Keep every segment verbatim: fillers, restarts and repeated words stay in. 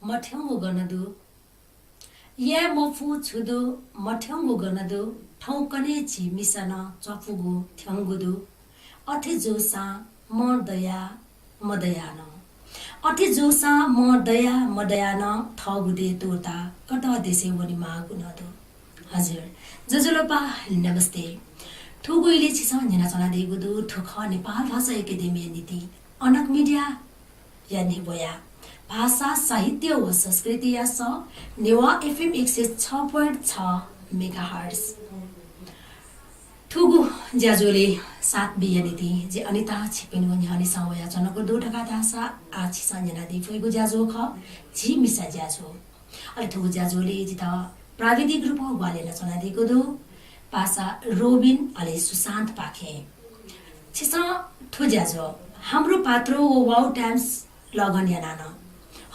मथ्यंगु गन दु? याये मफु छु दु, मथ्यंगु गन दु? थौंकन्हय् झी मिसा नं च्वपुगु थ्यंगु दु। अथे जूसां मं दया मदया नं, अथे जूसां मं दया मदया नं थःगु देय् तुर्ता कतः देशय् वनेमाःगु नं दु। हजुर, ज्वजलपा, नमस्ते। थुगु इलय् छिसं न्यनाच्वनादीगु दु, थ्व खः नेपाल भाषा एकेडेमीया निंतिं अनक मिडियाया न्ह्यब्वया भाषा, साहित्य व संस्कृतिया सः नेवाः एफएम एक सय छ point छ मेगाहर्ट्ज। थुगु ज्याझ्वलय् साथ बिया निंतिं जि अनिता छिकपिनिगु न्ह्यःने वयाच्वनागु दु। थुकथं धाःसा आः छिसं न्यनादी फइगु ज्याझ्वः खः झी मिसा ज्याझ्वः। अले थुगु ज्याझ्वलय् जितः प्राविधिक रूपं ग्वाहालि यानाच्वनादीगु दु पासा रोबिन अले सुशान्तपाखें। छिसं थ्व ज्याझ्वः हाम्रो पात्रो व वाउ टाइम्स लगन यानाः नं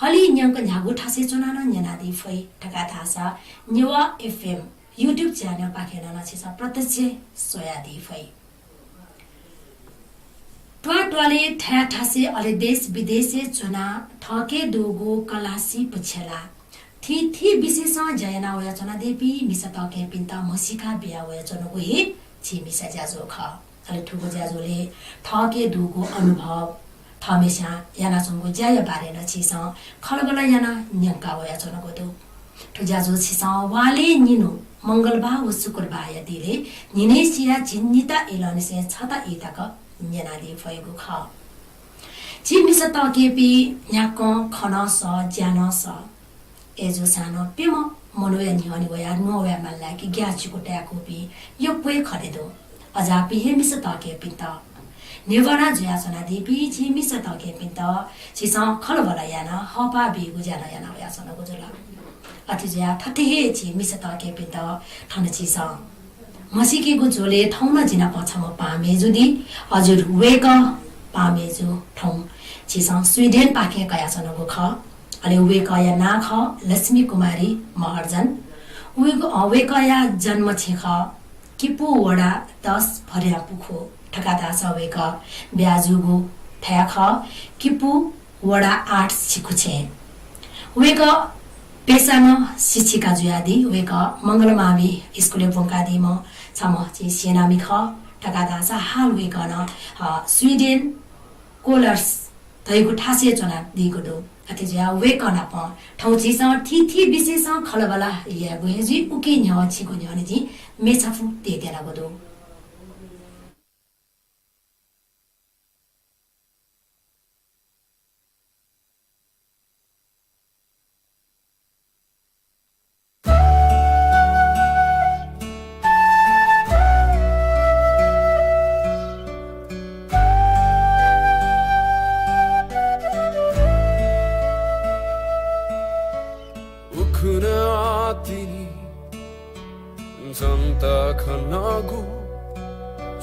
हलिं न्यंक न्ह्यागु थासय् च्वनाः नं न्यनादी फइ। थुकथं धाःसा नेवाः एफएम YouTube च्यानलपाखें नं छिसं प्रत्यक्ष स्वयादी फइ। त्वाःत्वालय् थाय् थासय् अले देश विदेशय् च्वनाः थःके दुगु कला सिप छ्यलाः थीथी विषयसं ज्या याना वयाच्वनादीपिं मिसा तःकेपिन्त म्हसीका बिया वयाच्वनागु हे झी मिसा ज्याझ्वः खः। अले थुगु ज्याझ्वलय् थःके दुगु अनुभव, थःम्हेस्यां यानाच्वंगु ज्याया बारे नं छिसं खँल्हाबल्हा यानाः न्यंका वयाच्वनागु दु। थ्व ज्याझ्वः छिसं वालय् निन्हु मंगलबार व शुक्रबारया दिलय् न्हिनय्सिया झिंनिता इलंनिसें छता ई तक न्यनादी फइगु खः। झी मिसा तःकेपिं न्ह्याक्वं खँ नं सः, ज्या नं सः। अय्जूसां नं प्यम्ह मनूया न्ह्यःने वयाः न्ववाये माल ला कि ग्याःचिकु ताय्कूपिं यक्व हे खने दु। अज्याःपिं हे मिसा तःकेपिन्त, न्ह्यब्वना जुयाच्वनादीपिं झी मिसा तःकेपिन्त छिसं खँल्हाबल्हा यानाः हःपाः बीगु ज्या नं याना वयाच्वनागु जुल। अथे जुयाः थथे हे झी मिसा तःकेपिन्त थन छिसं म्हसीकेगु झ्वलय् थौं नं जि नाप छम्ह पाहां मय्जु दी। हजुर, वय्कः पाहां मय्जु थौं छिसं स्वीडेनपाखें कयाच्वनागु खः। अले वय्कःया नां खः लक्ष्मी कुमारी महर्जन। वय्क-, अ, वय्कःया जन्म छेँ खः किपू वडा दस भर्यापुखु। थुकथं धाःसा वय्कः ब्याहा जूगु थाय् खः किपू वडा आठ सिखुछेँ। वय्कः पेसां नं शिक्षिका जुयादी। वय्कः मंगलमावि स्कूलय् ब्वंकादीम्ह छम्ह झी सेनामि खः। थुकथं धाःसा हाल वय्कः नं, अ, स्वीडेन कोलर्स धइगु थासय् च्वनादीगु दु। अथे जुयाः वय्कः नाप थौं झीसं थीथी विषयसं खँल्हाबल्हा यायेगु हे जुइ। उकी न्ह्यः छिगु न्ह्यःने जिं म्ये छपु तयेत्यानागु दु। उखुन्हु तिनि छन्त खनागु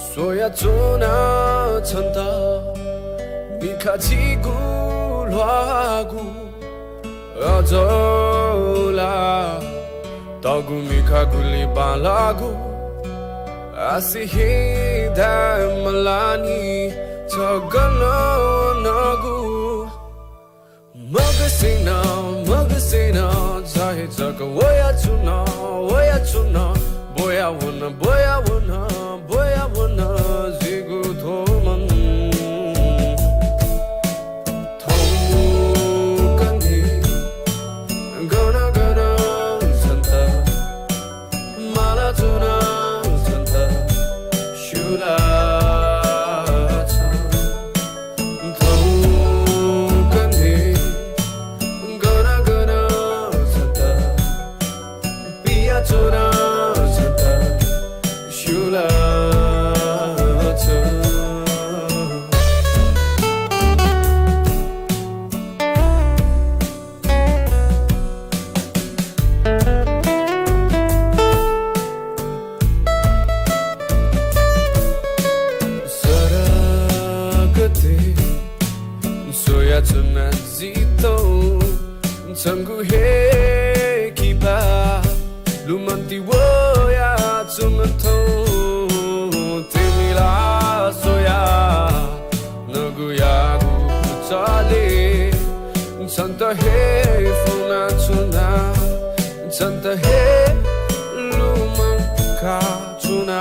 स्वयाच्वना छन्त मिखा झीगु ल्वाःगु अझ ला तःगु मिखा गुलि बांलाःगु आसे हे दाय् मलानि छ गन वनागु। मगसिन, मगसिन, झ हे जक वयाच्वन, वयाच्वन, ब्वयावन, ब्वयावन, ब्वयावन, जिगु थ्व मन। थौंकन्हे गन गन छन्त माला च्वना छन्त स्यूला छ। थौंकन्हे गन गन छन्त पिया च्वना छन्त स्यूला छ। सडकतय् स्वयाच्वना जितः छंगु हे किपा लुमन्ति वयाच्वन थौं तिमिला स्वया नगुयागु चले छ Tanta he funa tuna, tanta he lumang ka tuna.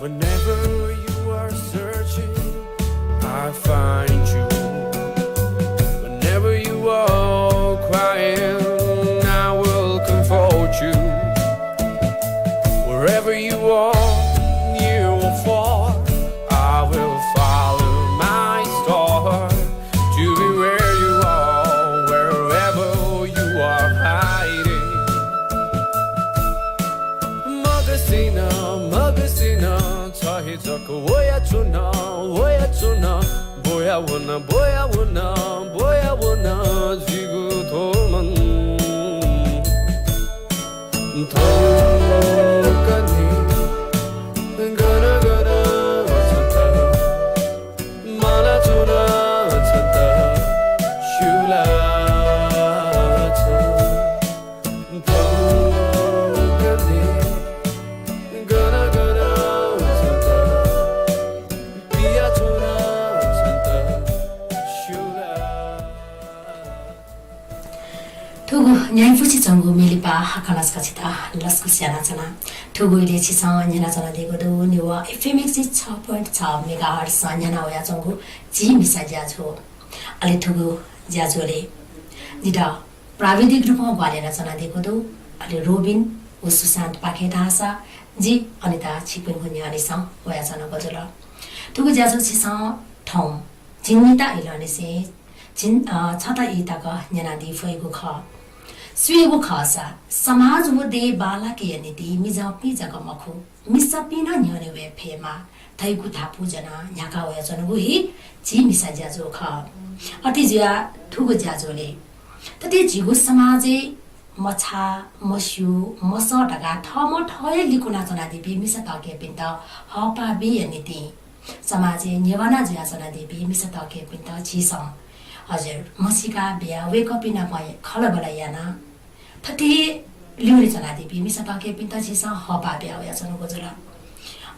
Whenever you are searching, I find you. Whenever you are crying, I will comfort you. Wherever you are, near or far, I will follow my star to be where you are, wherever you are hiding. Magasina, magasina, tahi taka waya tuna, waya tuna, boya wana, boya wana, boya wana, jigu toman. Tokani, gana gana, tanta. थुगु न्ह्याइपुसे च्वंगु म्ये लिपा हाकनं छकः छितः लसकुस यानाच्वना। थुगु इलय् छिसं न्यनाच्वनादीगु दु नेवाः एफएम एक सय छ point छ मेगाहर्ट्जसं न्ह्याना वयाच्वंगु झी मिसा ज्याझ्वः। अले थुगु ज्याझ्वलय् जितः प्राविधिक रूपं ग्वाहालि यानाच्वनादीगु दु। अले रोबिन व सुशान्तपाखें धाःसा जि अनिता छिकपिनिगु न्ह्यःनेसं वयाच्वनागु जुल। थुगु ज्याझ्वः छिसं थौं झिंनिता इलंनिसें झिं, अ, छता ई तक न्यनादी फइगु खः। सुयागु खःसा समाज व देय् बांलाकेया निंतिं मिजंपिं जक मखु, मिसापिं नं न्ह्यःने वये फयेमाः धइगु धापू ज्वनाः न्ह्याका वयाच्वनागु हे झी मिसा ज्याझ्वः खः। अथे जुयाः थुगु ज्याझ्वलय् थथे झीगु समाजय् मछाः, मस्यू, मसः धकाः थःम्हं थः हे लिकुनाच्वनादीपिं मिसा तःकेपिन्त हःपाः बीया निंतिं समाजय् नेवाः नां जुयाच्वनादीपिं मिसा तःकेपिन्त झीसं, हजुर, म्हसीका बियाः वय्कःपिं नाप खँल्हाबल्हा यानाः थथे हे ल्यूने च्वनादीपिं मिसा तःकेपिन्त झीसं हःपाः बियाः वयाच्वनागु जुल।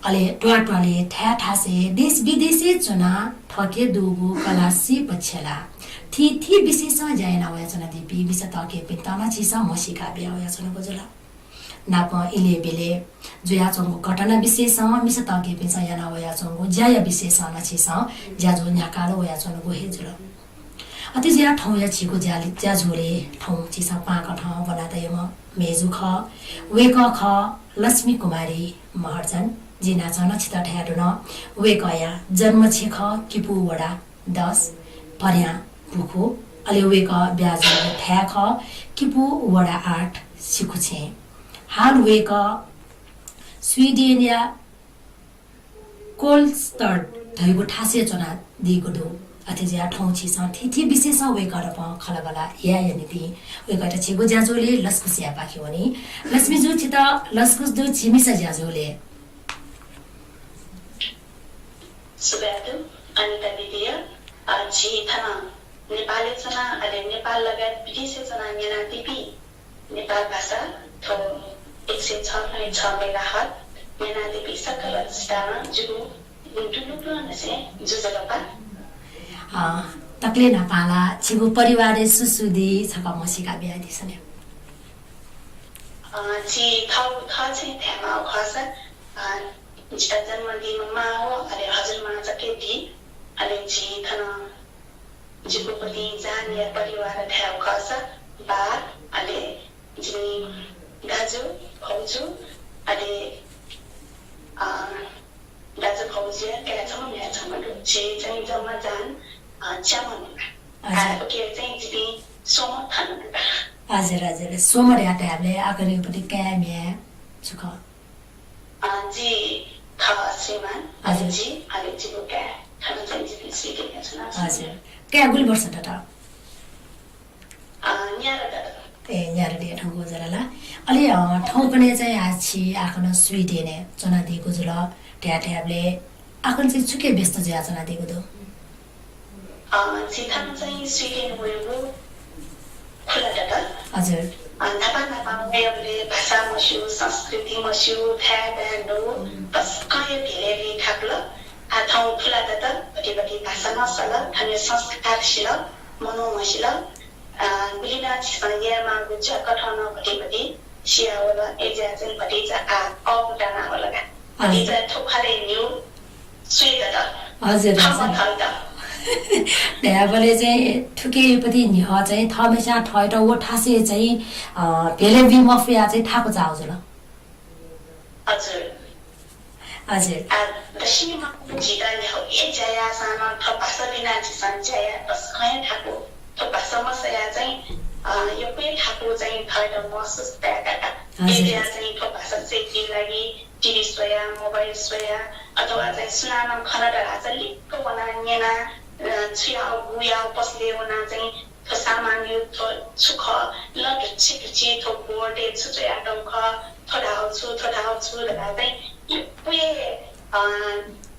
अले त्वाःत्वालय् थाय् थासय् देश विदेशय् च्वनाः थःके दुगु कला सिप छ्यलाः थीथी विषयसं ज्या याना वयाच्वनादीपिं मिसा तःकेपिन्त नं झीसं म्हसीका बियाः वयाच्वनागु जुल। नापं इलय् ब्यलय् जुयाच्वंगु घटना विषयसं, मिसा तःकेपिन्सं याना वयाच्वंगु ज्याया विषयसं नं झीसं ज्याझ्वः न्ह्याकाः वयाच्वनागु हे जुल। अथे जुयाः थौंया झीगु ज्या-, ज्याझ्वलय् थौं झीसं पाकथं ब्वनातयाम्ह मय्जु खः। वय्कः खः लक्ष्मी कुमारी महर्जन। जिं न्हाचः नं छितः धयादु नं, वय्कःया जन्म छेँ खः किपू वडा दस, भर्यां बुखु। अले वय्कः ब्याहा जूगु थाय् खः किपू वडा आठ, सिखुछेँ। हाल वय्कः स्वीडेनया कोलस्टर्ड धइगु थासय् च्वनादीगु दु। अथे जुयाः थौं झीसं थीथी विषयसं वय्कः नाप खँल्हाबल्हा यायेया निंतिं वय्कःयात झीगु ज्याझ्वलय् लसकुस यायेपाखे वनी। लक्ष्मीजु, छितः लसकुस दु झी मिसा ज्याझ्वलय्। सुभाय् दु, अनिता दिदीया, अ, झी थन नेपालय् च्वनाः, अले नेपाल लगायत विदेशय् च्वनाः न्यनादीपिं नेपाल भाषा थ्व एक सय छ point छ मेगाहर्ट्ज न्यनादीपिं सकल श्रोतापिन्त जिगु दुनुगलंनिसें ज्वजलपा। अ, दकलय् न्हापां ला छिगु परिवारय् सु सु दी छकः म्हसीका बियादिसँ ले। अ, जि थःगु थःछेँ धायेमाःगु खःसा, अ, जितः जन्म दीम्ह मां व अले हजुरमां जक हे दी। अले जि थन जिगु पति जान या परिवार धायेगु खःसा बा, अले जिमि दाजु, भाउजु, अले, अ, दाजु भाउजुया काय् छम्ह म्ह्याय् छम्ह दु। झी चाहिँ जम्मा जान, अ, च्याम्ह दु। हजुर। आ, उकी चाहिँ जिपिं स्वम्ह थन दु। हजुर, हजुर। स्वम्ह धयातःबलय् आखिरपति काय् म्ह्याय् छु खः? अ, जि खः श्रीमान, हजुर। जि, अले जिगु काय्, थन चाहिँ जिपिं स्वीडेनय् च्वना। हजुर। काय् गुलि वर्ष दत? अ, न्यादँ दत। ए, न्यादँ दत, थौंकन्हय् जुल ला। अले, अ, थौंकन्हय् चाहिँ आः छि आखन स्वीडेनय् च्वनादीगु जुल, धयातःबलय् आखन चाहिँ छुकी व्यस्त जुयाच्वनादीगु दु? अ, जि थन चाहिँ स्वीडेन वयेगु खुला दत। हजुर। अ, न्हापा न्हापा वयेबलय् भाषा मस्यू, संस्कृति मस्यू, थाय् बाय् न्हू, तसकं हे भेले वी थाकुल। आः थौं खुला दत, भति भति भाषा नं सल, थनया संस्कार सिल, मनू म्हसिल। अ, गुलि नं झीसं यायेमाःगु ज्या कथं नं भति भति सियावल। अय्‌जुया चाहिँ भतिचा आः अःपुताना वल का। भतिचा थ्व ख्वालय् न्ह्यः स्वये दत। हजुर, हजुर। धयाबलय् चाहिँ थुकियापति न्ह्यः चाहिँ थःम्हेस्यां थःत व थासय् चाहिँ, अ, भेले वी मफया चाहिँ थाकु चाउ जुल। हजुर। हजुर। आ, दसिं मां झीत न्ह्यागु हे ज्या याःसां नं थ्व भाषा बिना झीसं ज्या याये तसकं हे थाकु। थ्व भाषा मसया चाहिँ, अ, यक्व हे थाकु चाहिँ थःत महसुस तयाका का। हजुर। अय्‌जुया चाहिँ थ्व भाषा सय्‌केगु लागि टिभी स्वया, मोबाइल स्वया, अथवा चाहिँ सुनानं खन धाःसा लिक्क वना न्यना, अ, छु याउ, गु याउ पसलय् वना चाहिँ थ्व सामान यो, थ्व छु खः, ल ढुच्छि ढुच्छि थ्व बोर्डय् छु च्वयातःगु खः, थ्व धाउ छु, थ्व धाउ छु धकाः चाहिँ यक्व हे, अ,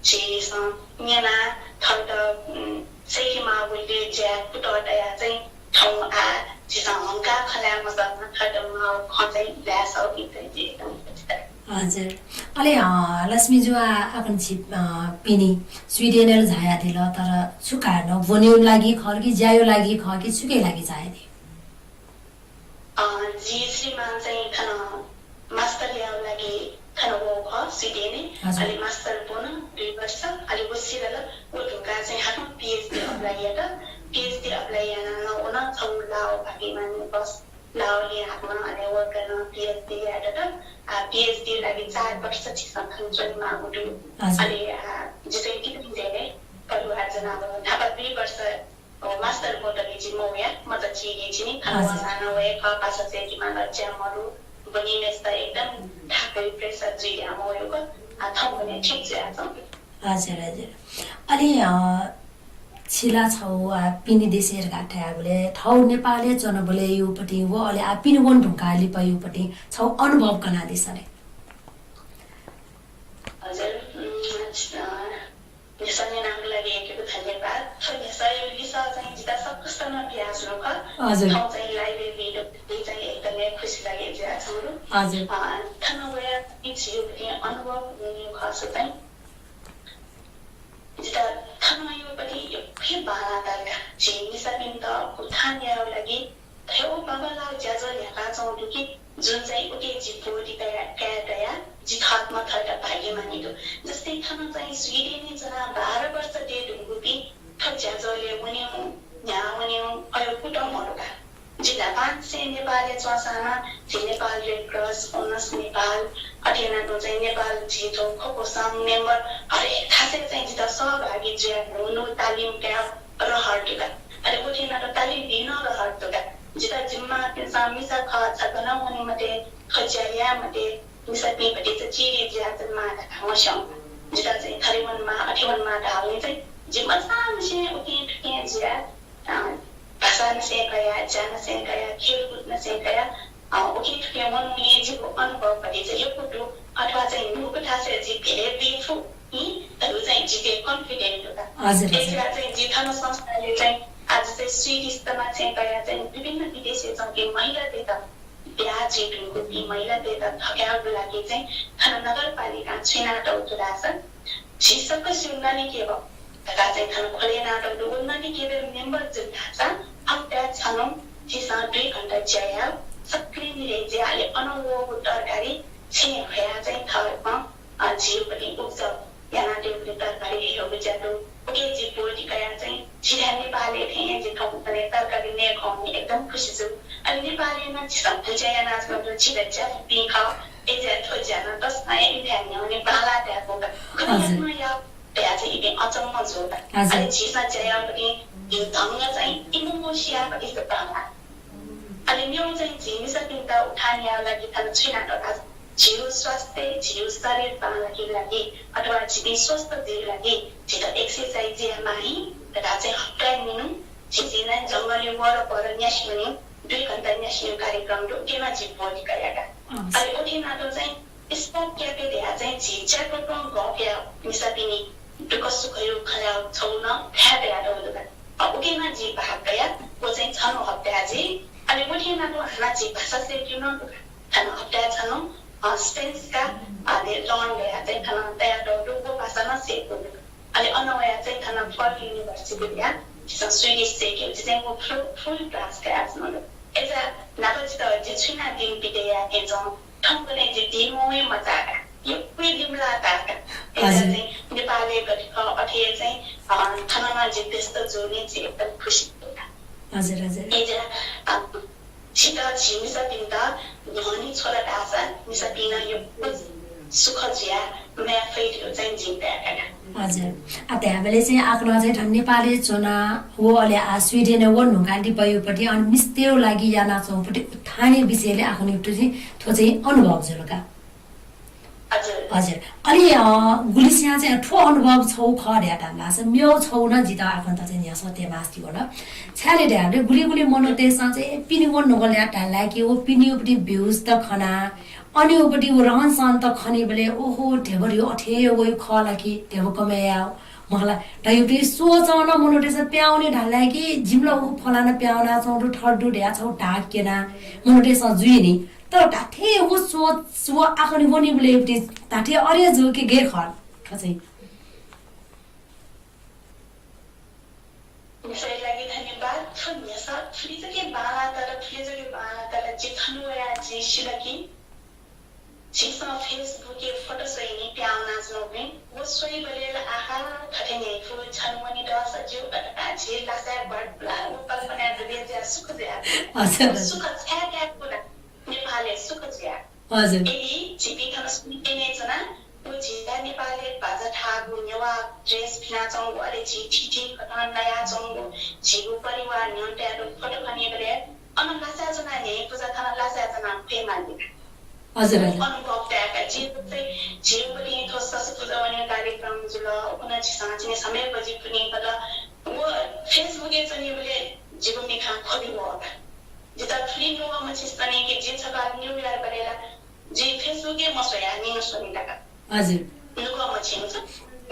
झीसं न्यना थःत, उम्, सय्‌के माःगु ज्या कुतः तयाः चाहिँ थौं आः झीसं हंकाः खँ ल्हाये मसःसां थःत माःगु खँ चाहिँ ल्हाये सःपिं चाहिँ झी एकदम खुसी। हजुर। अले, अ, लक्ष्मी जु, आ, आकन छि, अ, पिने स्वीडेनय् झायादिल, तर छु कारणं, ब्वनेया लागि खः कि ज्याया लागि खः कि छुकिया लागि झायादी? अ, जि श्रीमान चाहिँ थन मास्टर यायेगु लागि थन वःगु खः स्वीडेनय्। हजुर। अले मास्टर ब्वन दुई वर्ष, अले व सिधल, व धुंकाः चाहिँ हाकनं पिएचडी अप्लाई यात। पिएचडी अप्लाई यानाः नं व नं छगू लाः भागिमानी बस लाःगुलिं हाकनं अले वय्‌कलं पिएचडी याये दत। आ, पिएचडी लागि चार वर्ष झीसं थन च्वनेमाःगु दु। हजुर। अले, आ, जि चाहिँ तिपिं जयले परिवार जनावल। न्हापा दुई वर्ष, अ, मास्टर ब्वतले जि मवया, मचा चिगे चिनि, थन हजुर। वंसां नं वये खः, भाषा सय्‌केमाल, ज्या मरु, ब्वनीम्हेसित एकदम थाकुइ प्रेसर जुइया मवय्‌क, आ, थौंकन्हय् ठीक जुयाच्वंगु। हजुर, हजुर। अले, अ, छि ला छौ, आ, पिने देशय् धकाः धयाबलय्, थौ नेपालय् च्वनाबलय् यापट्टि व अले आ पिने वने धुंकाः लिपा यापट्टि छौ अनुभव कनादिसँ ले। हजुर, उम्, अ, न्ह्यसः न्यनागु लागि यक्व यक्व धन्यवाद। थ्व न्ह्यसःया लिसः चाहिँ जितः सकसितं नं बियाच्वंगु खः। हजुर। थौं चाहिँ live-य् video चाहिँ एकदमै खुसी लागे जुयाच्वंगु। हजुर। अ, थन वया झीगु अनुभव न्यनेगु खःसा चाहिँ जितः थन यापट्टि यक्व हे बांलाः ताल का। झी मिसापिन्त उत्थान यायेगु लागि थ्व बांबांलाःगु ज्याझ्वः न्ह्याकाच्वंगु दु कि जुन चाहिँ उकी जि ब्वति कया, काये दया, जि थःत नं थःत भाग्यमानी दु। जस्तै थन चाहिँ स्वीडेनय् च्वनाः बाह्र वर्ष दये धुंकूपिं थ्व ज्याझ्वलय् वनेगु, न्ह्याः वनेगु अय् कुतः मदु का। जि न्हापांनिसें नेपालय् च्वंसां नं झी Nepal red cross, onus Nepal, अथे यानाः तुं चाहिँ नेपाल झी थ्व खोखो संघ member हरेक थासय् चाहिँ जितः सहभागी जुयाः न्हू न्हू तालिम कायेगु रहर दु का। अले उथें यानाः तालिम बीगु नं रहर दु का। जितः जिमि मांपिन्सं मिसा खः, छ गनं वने मते, थ्व ज्या याये मते, मिसापिं भतिचा चिरे जुयाच्वने माः धकाः मस्यं। जितः चाहिँ थथे वने माः, अथे वने माः धाःगुलिं चाहिँ जि मचांनिसें उकिं थुकिं जुयाः, अ, भाषा नसें कयाः, ज्या नसें कयाः, खेलकुद नसें कयाः, अ, उकिं थुकिं वनेगुलिं जिगु अनुभव भतिचा यक्व दु, अथवा चाहिँ न्हूगु थासय् जि भेले बी फु, इ, धइगु चाहिँ जिके confident दु का। हजुर, हजुर। अय्‌जुयाः चाहिँ जि थन संस्थाय् चाहिँ आः चाहिँ Swedish तमासें कयाः चाहिँ विभिन्न विदेशय् च्वंपिं महिलातय्‌त ब्याहा जुइ धुंकूपिं महिलातय्‌त थकायेगु लागि चाहिँ थन नगरपालिकां छुइनातःगु दु धाःसा झी सकसिगु ननिकेबः धकाः चाहिँ थन खोले यानातःगु दु। व ननिकेबः member जुल धाःसा हप्ताय् छन्हु झीसं दुई घण्टा ज्या याः, सक्रिय निदँय् ज्या, अले अन वःगु तरकारी छेँय् हयाः चाहिँ थःम्हं अ, झीगुपट्टि उब्जब यानातःगु तरकारी हयेगु ज्या दु। उकी जि ब्वति कयाः चाहिँ झीथाय् नेपालय् थें जि थौंकन्हय् तरकारी नये खंगुलिं एकदम खुसी जू। अले नेपालय् नं झीसं बुझे यानाच्वनागु दु, झीत ज्या फुपिं खः। अय्‌जुयाः थ्व ज्या नं तसकं हे इमिथाय् न्ह्यःने बांलाः तयागु का। गन हजुर। यात नं याः धयाः चाहिँ इपिं अचम्म जू का। हजुर। अले झीसं ज्या याःगुलिं ढंग चाहिँ इमिगु सियाः इमित बांलाः। अले मेगु चाहिँ झी मिसापिन्त उत्थान यायेगु लागि थन छुइनातःगु का। झीगु स्वास्थ्य, झीगु शरीर बांलाकेगु लागि अथवा झीपिं स्वस्थ जुइगु लागि झीत exercise यायेमाः हि धकाः चाहिँ हप्ताय् निन्हु झीसं नं जंगलया वरपर न्यासि वनेगु, दुई घण्टा न्यासि वनेगु कार्यक्रम दु, उकी नं झी ब्वति कयागु का। अँ। अले उथें यानातुं चाहिँ Sport Cafe धयाः चाहिँ झी च्यात्वत्वं गफया मिसापिनि दुःखसुखया खँ ल्हायेगु छगू नं थाय् तयातःगु दु का। अ, उकी नं जिं भाग कया, व चाहिँ छन्हु हप्ताय् जि अले व थें नाप हानं झी भाषा सय्‌केगु नं दु का। थन हप्ताय् छन्हु, अ, स्पेन्स का, अले लन्डनय् चाहिँ थन तयातःगु दु, व भाषा नं सय्‌केगु दु। अले अन वयाः चाहिँ थन पर्ट युनिभर्सिटीया झीसं स्विडिस सय्‌केगु, झी चाहिँ व फु-, फुल क्लास कयाच्वनागु दु। अय्‌सा न्हापा जितः जि छुइनादीम्ह पिदय् यायेकें च्वं, थौंकन्हय् जि दीम्ह हे मचाः का। यक्व हे लिमलाः ताः का। अय्‌सा हजुर। चाहिँ नेपालय् गथे खः अथे हे चाहिँ, अ, थन नं जि व्यस्त जूगुलिं जि एकदम खुसी दु का। हजुर, हजुर। अय्‌सा, अ, छितः झी मिसापिन्त न्ह्यःने छ्वल धाःसा मिसापिं नं यक्व सुख जुयाः म्वाये फइ धइगु चाहिँ जिं ताय्‌का का। हजुर। आ, धायेबलय् चाहिँ आखः नं चाहिँ थन नेपालय् च्वना व अले आ स्विडेनय् व न्हूकाः लिपायागु पति अन मिस्तय्‌गु लागि यानाच्वंगु पति उत्थानया विषयलय् आखः नं थ्व चाहिँ, थ्व चाहिँ अनुभव जुल का। हजुर। हजुर। अले, अ, गुलिस्यां चाहिँ थ्व अनुभव छगू खः धयाः धाल धाःसा मेगु छगू नं जितः आखः नं चाहिँ न्ह्यसः तयेमास्ति वल। छाय् धायेबलय् गुलि गुलि मनूतय्‌सं चाहिँ पिने व नुगलया धाल कि व पिनेगु पति views त खना, अनेगु पति व रहन सहन त खनीबलय् ओहो, ध्यबा धइगु अथे हे वइ खः ला कि, ध्यबा कमय् याः मखु ला धइगु पति सोचं नं मनूतय्‌सं पिहां वनी धाल कि जिमि ला व फलाना पिहां वनाच्वंगु दु, थथे दु धयाः छगू धाक क्यना मनूतय्‌सं जुइ नि। तर धात्थें व सोच, व आखः नं वनीबलय् पति धात्थें अथे जू कि गय् खः थ्व चाहिँ। मिसाया लागि धन्यवाद। थ्व न्ह्यसः थुलि जक बांलाः तल, थुलि जक बांलाः तल, जि थन वयाः जिं सिल कि झीसं Facebook-य् फोटो स्वइगुलिं पिहां वनाच्वनागुलिं व स्वइबलय् ला आहा थथे न्ह्यइपुसे छन्हु वने दःसा ज्यू का धकाः झी लासाय् बट ला व कल्पनाय् डुबे जुयाः सुख जुयाः हजुर, व हजुर। सुख छाय् धायेगु ला नेपालय् सुख जुयाः। हजुर। यदि झीपिं थन स्विडेनय् च्वना, व झीत नेपालय् बाज्या थाःगु, नेवाः dress फिनाच्वंगु, अले झी थीथी कथं नयाच्वंगु, झीगु परिवार न्ह्यःने तयातःगु फोटो खनीबलय् अन लासाय् च्वनाः न्ह्यइपुसे थन लासाय् च्वनाः ख्वये माली का। हजुर, हजुर। अनुभव ताय्‌का, झी जस्तै झीगु पति थ्व ससः पुजा वनेगु कार्यक्रम जुल, उखुन्हु झीसं झिंनिसं समय बजि पुने खः। व Facebook-य् च्वनीबलय् जिगु मिखां ख्वबि वः का। जितः थुलि नुगः मछिंसे च्वनी कि जि छकः न्यूयर्कय् बलय् ला जि Facebook-य् मस्वयाः निगू स्वनी का। हजुर। नुगः मछिंसे।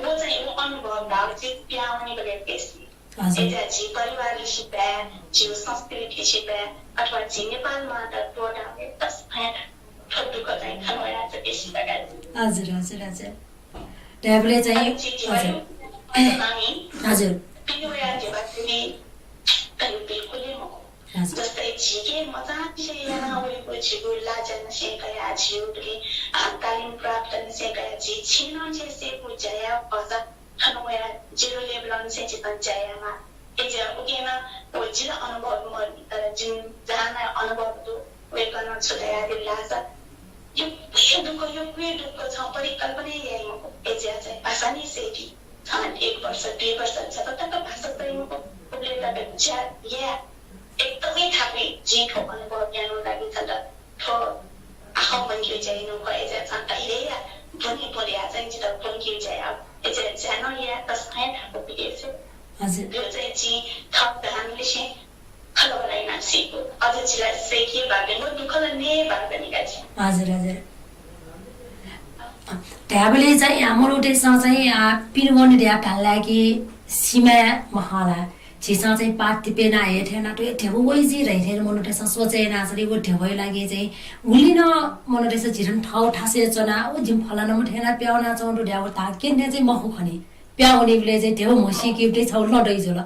व चाहिँ व अनुभव धाःगु जि पिहां वनीबलय् फय्‌सी। हजुर। अय्‌सा झी परिवार लिसे पाय्, झीगु संस्कृति लिसे पाय्, अथवा झी नेपाल मांत त्वःताबलय् तसकं हे थ्व दुःख चाहिँ थन वयाः चाहिँ बेसी दु का। हजुर, हजुर, हजुर। धायेबलय् चाहिँ अले झी हजुर। नेपालय् हजुर। पिने वयाः ध्यबा थुलि बिल्कुल हे मखु। हजुर। जस्तै झीके मचांनिसें याना वइगु झीगु लाज्या नसें कयाः झीगु, अ, तालिम प्राप्त नसें कयाः झी छेँनंनिसें सय्‌कू ज्या याये भचा थन वयाः zero level निसें झीसं ज्या यायेमाः। अय्‌सा उकिं नं व जिला अनुभव मदु, तर जिमि जहानया अनुभव दु। वय्‌कलं छु धयादिल धाःसा, यक्व हे दुःख, यक्व हे दुःख छं परिकल्पना हे याइ मखु। अय्‌सा चाहिँ भाषा नि सय्‌की। छं एक वर्ष, दुई वर्ष जब तक भाषा सय्‌की मखु, उबलय् तक ज्या याये। एकदमै थाकुइ जिं थ्व अनुभव यायेगु लागि छन्त थ्व आखः ब्वंकेगु ज्या यानागु खः। अय्‌सा छं धैर्य या, ब्वने ब्वने या चाहिँ जितः ब्वंकेगु ज्या या। अय्‌सा ज्या नं याये तसकं हे थाकु पिके से। हजुर। थ्व चाहिँ जिं थप धाःगुलिसें खँल्हाबल्हा यानाः सीगु। अझ जिला सय्‌के बाकि, व दुःख ला नये बाकि नि का जि। हजुर, हजुर। धायेबलय् चाहिँ, आ, मनूतय्‌सं चाहिँ, आ, पिने वने धयाः धाल कि सीमाय् मखु ला। झीसं चाहिँ पात तिपे याना हे थें याना थ्व ध्यबा वइ जुइ धइथें मनूतय्‌सं सोचे यानाच्वनी। व ध्यबाया लागि चाहिँ गुलि नं मनूतय्‌सं झी थन थःगु थासय् च्वना, व जिमि फलानाम्ह थें याना पिहां वनाच्वंगु दु धयाः व धाक क्यने चाहिँ मखु खनी। पिहां वनीबलय् चाहिँ ध्यबा म्हसीकेगु छगू लँ दइ जुल।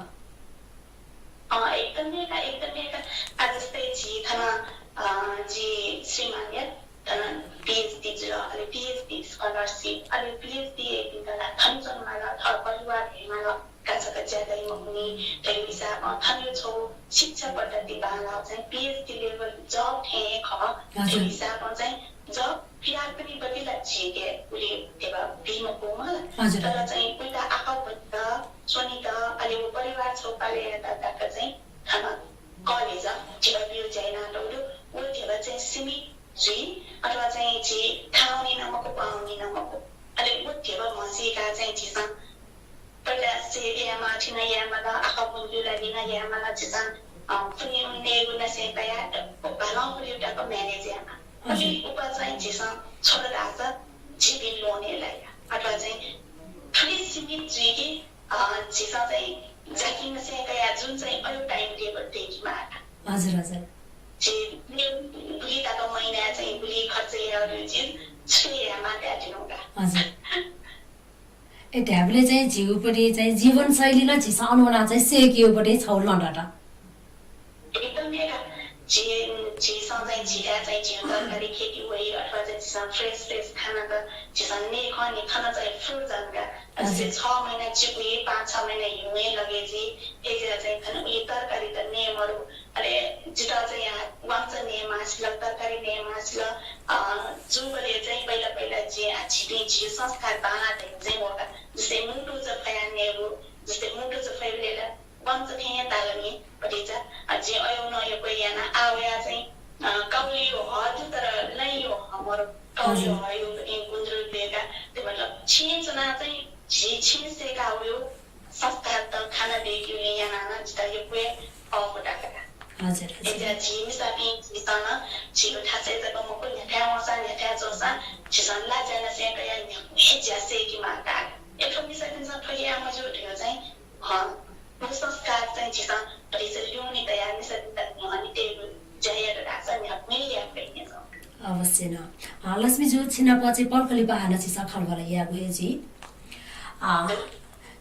अँ, एकदम हे का, एकदम हे का। आ, जस्तै झी थन, अ, जि श्रीमानया थन PhD जुल, अले PhD scholarship, अले PhD याइपिन्त ला थन च्वनेमाल, थः परिवार हयेमाल, का छकः ज्या दइ मखुनि, थ्व हिसाबं थनया छगू शिक्षा पद्धति बांलाः चाहिँ PhD level job थें हे खः। हजुर। थ्व हिसाबं चाहिँ job फियाः पिनिबलय् ला झीके उलि ध्यबा बी मखु मला। हजुर। तर चाहिँ उइत आखः ब्वनेत, स्वनेत, अले व परिवार छगू पाले यायेत तक चाहिँ थन college ध्यबा बीगु ज्या यानातःगु दु। व ध्यबा चाहिँ सीमित जुइ, अथवा चाहिँ झी थाहां वनी नं मखु, पाहां वनी नं मखु। अले व ध्यबा म्हसीकाः चाहिँ झीसं पहिला save यायेमाः, अथे नं यायेमाल, आखः ब्वंकेगु लागि नं यायेमाल, झीसं, अ, पुन्हिं नयेगु नसें कयाः व बालं पुलेगु तक manage यायेमाः। हजुर। उलि उपाय चाहिँ झीसं छ्वल धाःसा झीपिं ल्वहंतय् लाइ, अथवा चाहिँ थुलि सीमित जुइ कि, अ, झीसं चाहिँ जाकिं नसें कयाः जुन चाहिँ अय् time table दयेकेमाः। हजुर, हजुर। झी गुलि तक महिनाय् चाहिँ गुलि खर्च यायेगु चिज छुट्टै यायेमाः धयादिनु का। हजुर। ए, धायेबलय् चाहिँ झीगु पट्टि चाहिँ जीवनशैली नं झीसं अन वनाः चाहिँ सय्केगु पट्टि छगू लँ दत। एकदम हे का। झी, झीसं चाहिँ झीथाय् चाहिँ झीगु तरकारी खेती वइ अथवा चाहिँ झीसं fresh, fresh खाना त झीसं नये खं नि, थन चाहिँ frozen का। हजुर। जस्तै छ महिना चिकुइ, पाँच छ महिना हिउँगु लगे जुइ, अय्‌जुया चाहिँ थन उलि तरकारी त नये मरु। अले जितः चाहिँ या वांचा नये मासिल, तरकारी नये मासिल, अ, जूबलय् चाहिँ पहिला पहिला जिं आ झीपिं झी संस्कार बांलाः धइगु चाहिँ वः का। जस्तै मुटु जफया नयेगु, जस्तै मुटु जफय्‌बलय् ला वांचा थें हे ताल नि भतिचा। अ, जिं अय्‌नं यक्व याना, आ वया चाहिँ, अ, काउलियो हः दु, तर लँयो हः मरु। काउलियो हजुर। हःयो इ गुन्द्रुक देका, ते मतलब छेँ च्वना चाहिँ झी छेँ सय्‌का वयो संस्कार त खाना दयेकेगुलिं यानाः नं जितः यक्व हे अःपु दत का। हजुर, हजुर। अय्‌जुया झी मिसापिं झीसं नं झीगु थासय् जक मखु, न्ह्याथाय् वंसां, न्ह्याथाय् च्वंसां झीसं लाज्या नं सय्‌कया न्ह्यागु हे ज्या सय्‌केमाः का। अय्‌थ्व मिसापिन्सं थ्व याये मज्यू धइगु चाहिँ, हँ, व संस्कार चाहिँ झीसं भतिचा ल्यूने तयाः मिसापिन्त न्ह्यःने तयेगु ज्या यात धाःसा न्ह्यागु हे याये फइ नि। अवश्य नं। अ, लक्ष्मी जु, छिनाप चाहिँ पलख लिपा हानं छिसं खँल्हाबल्हा याःगु हे जुइ। अ,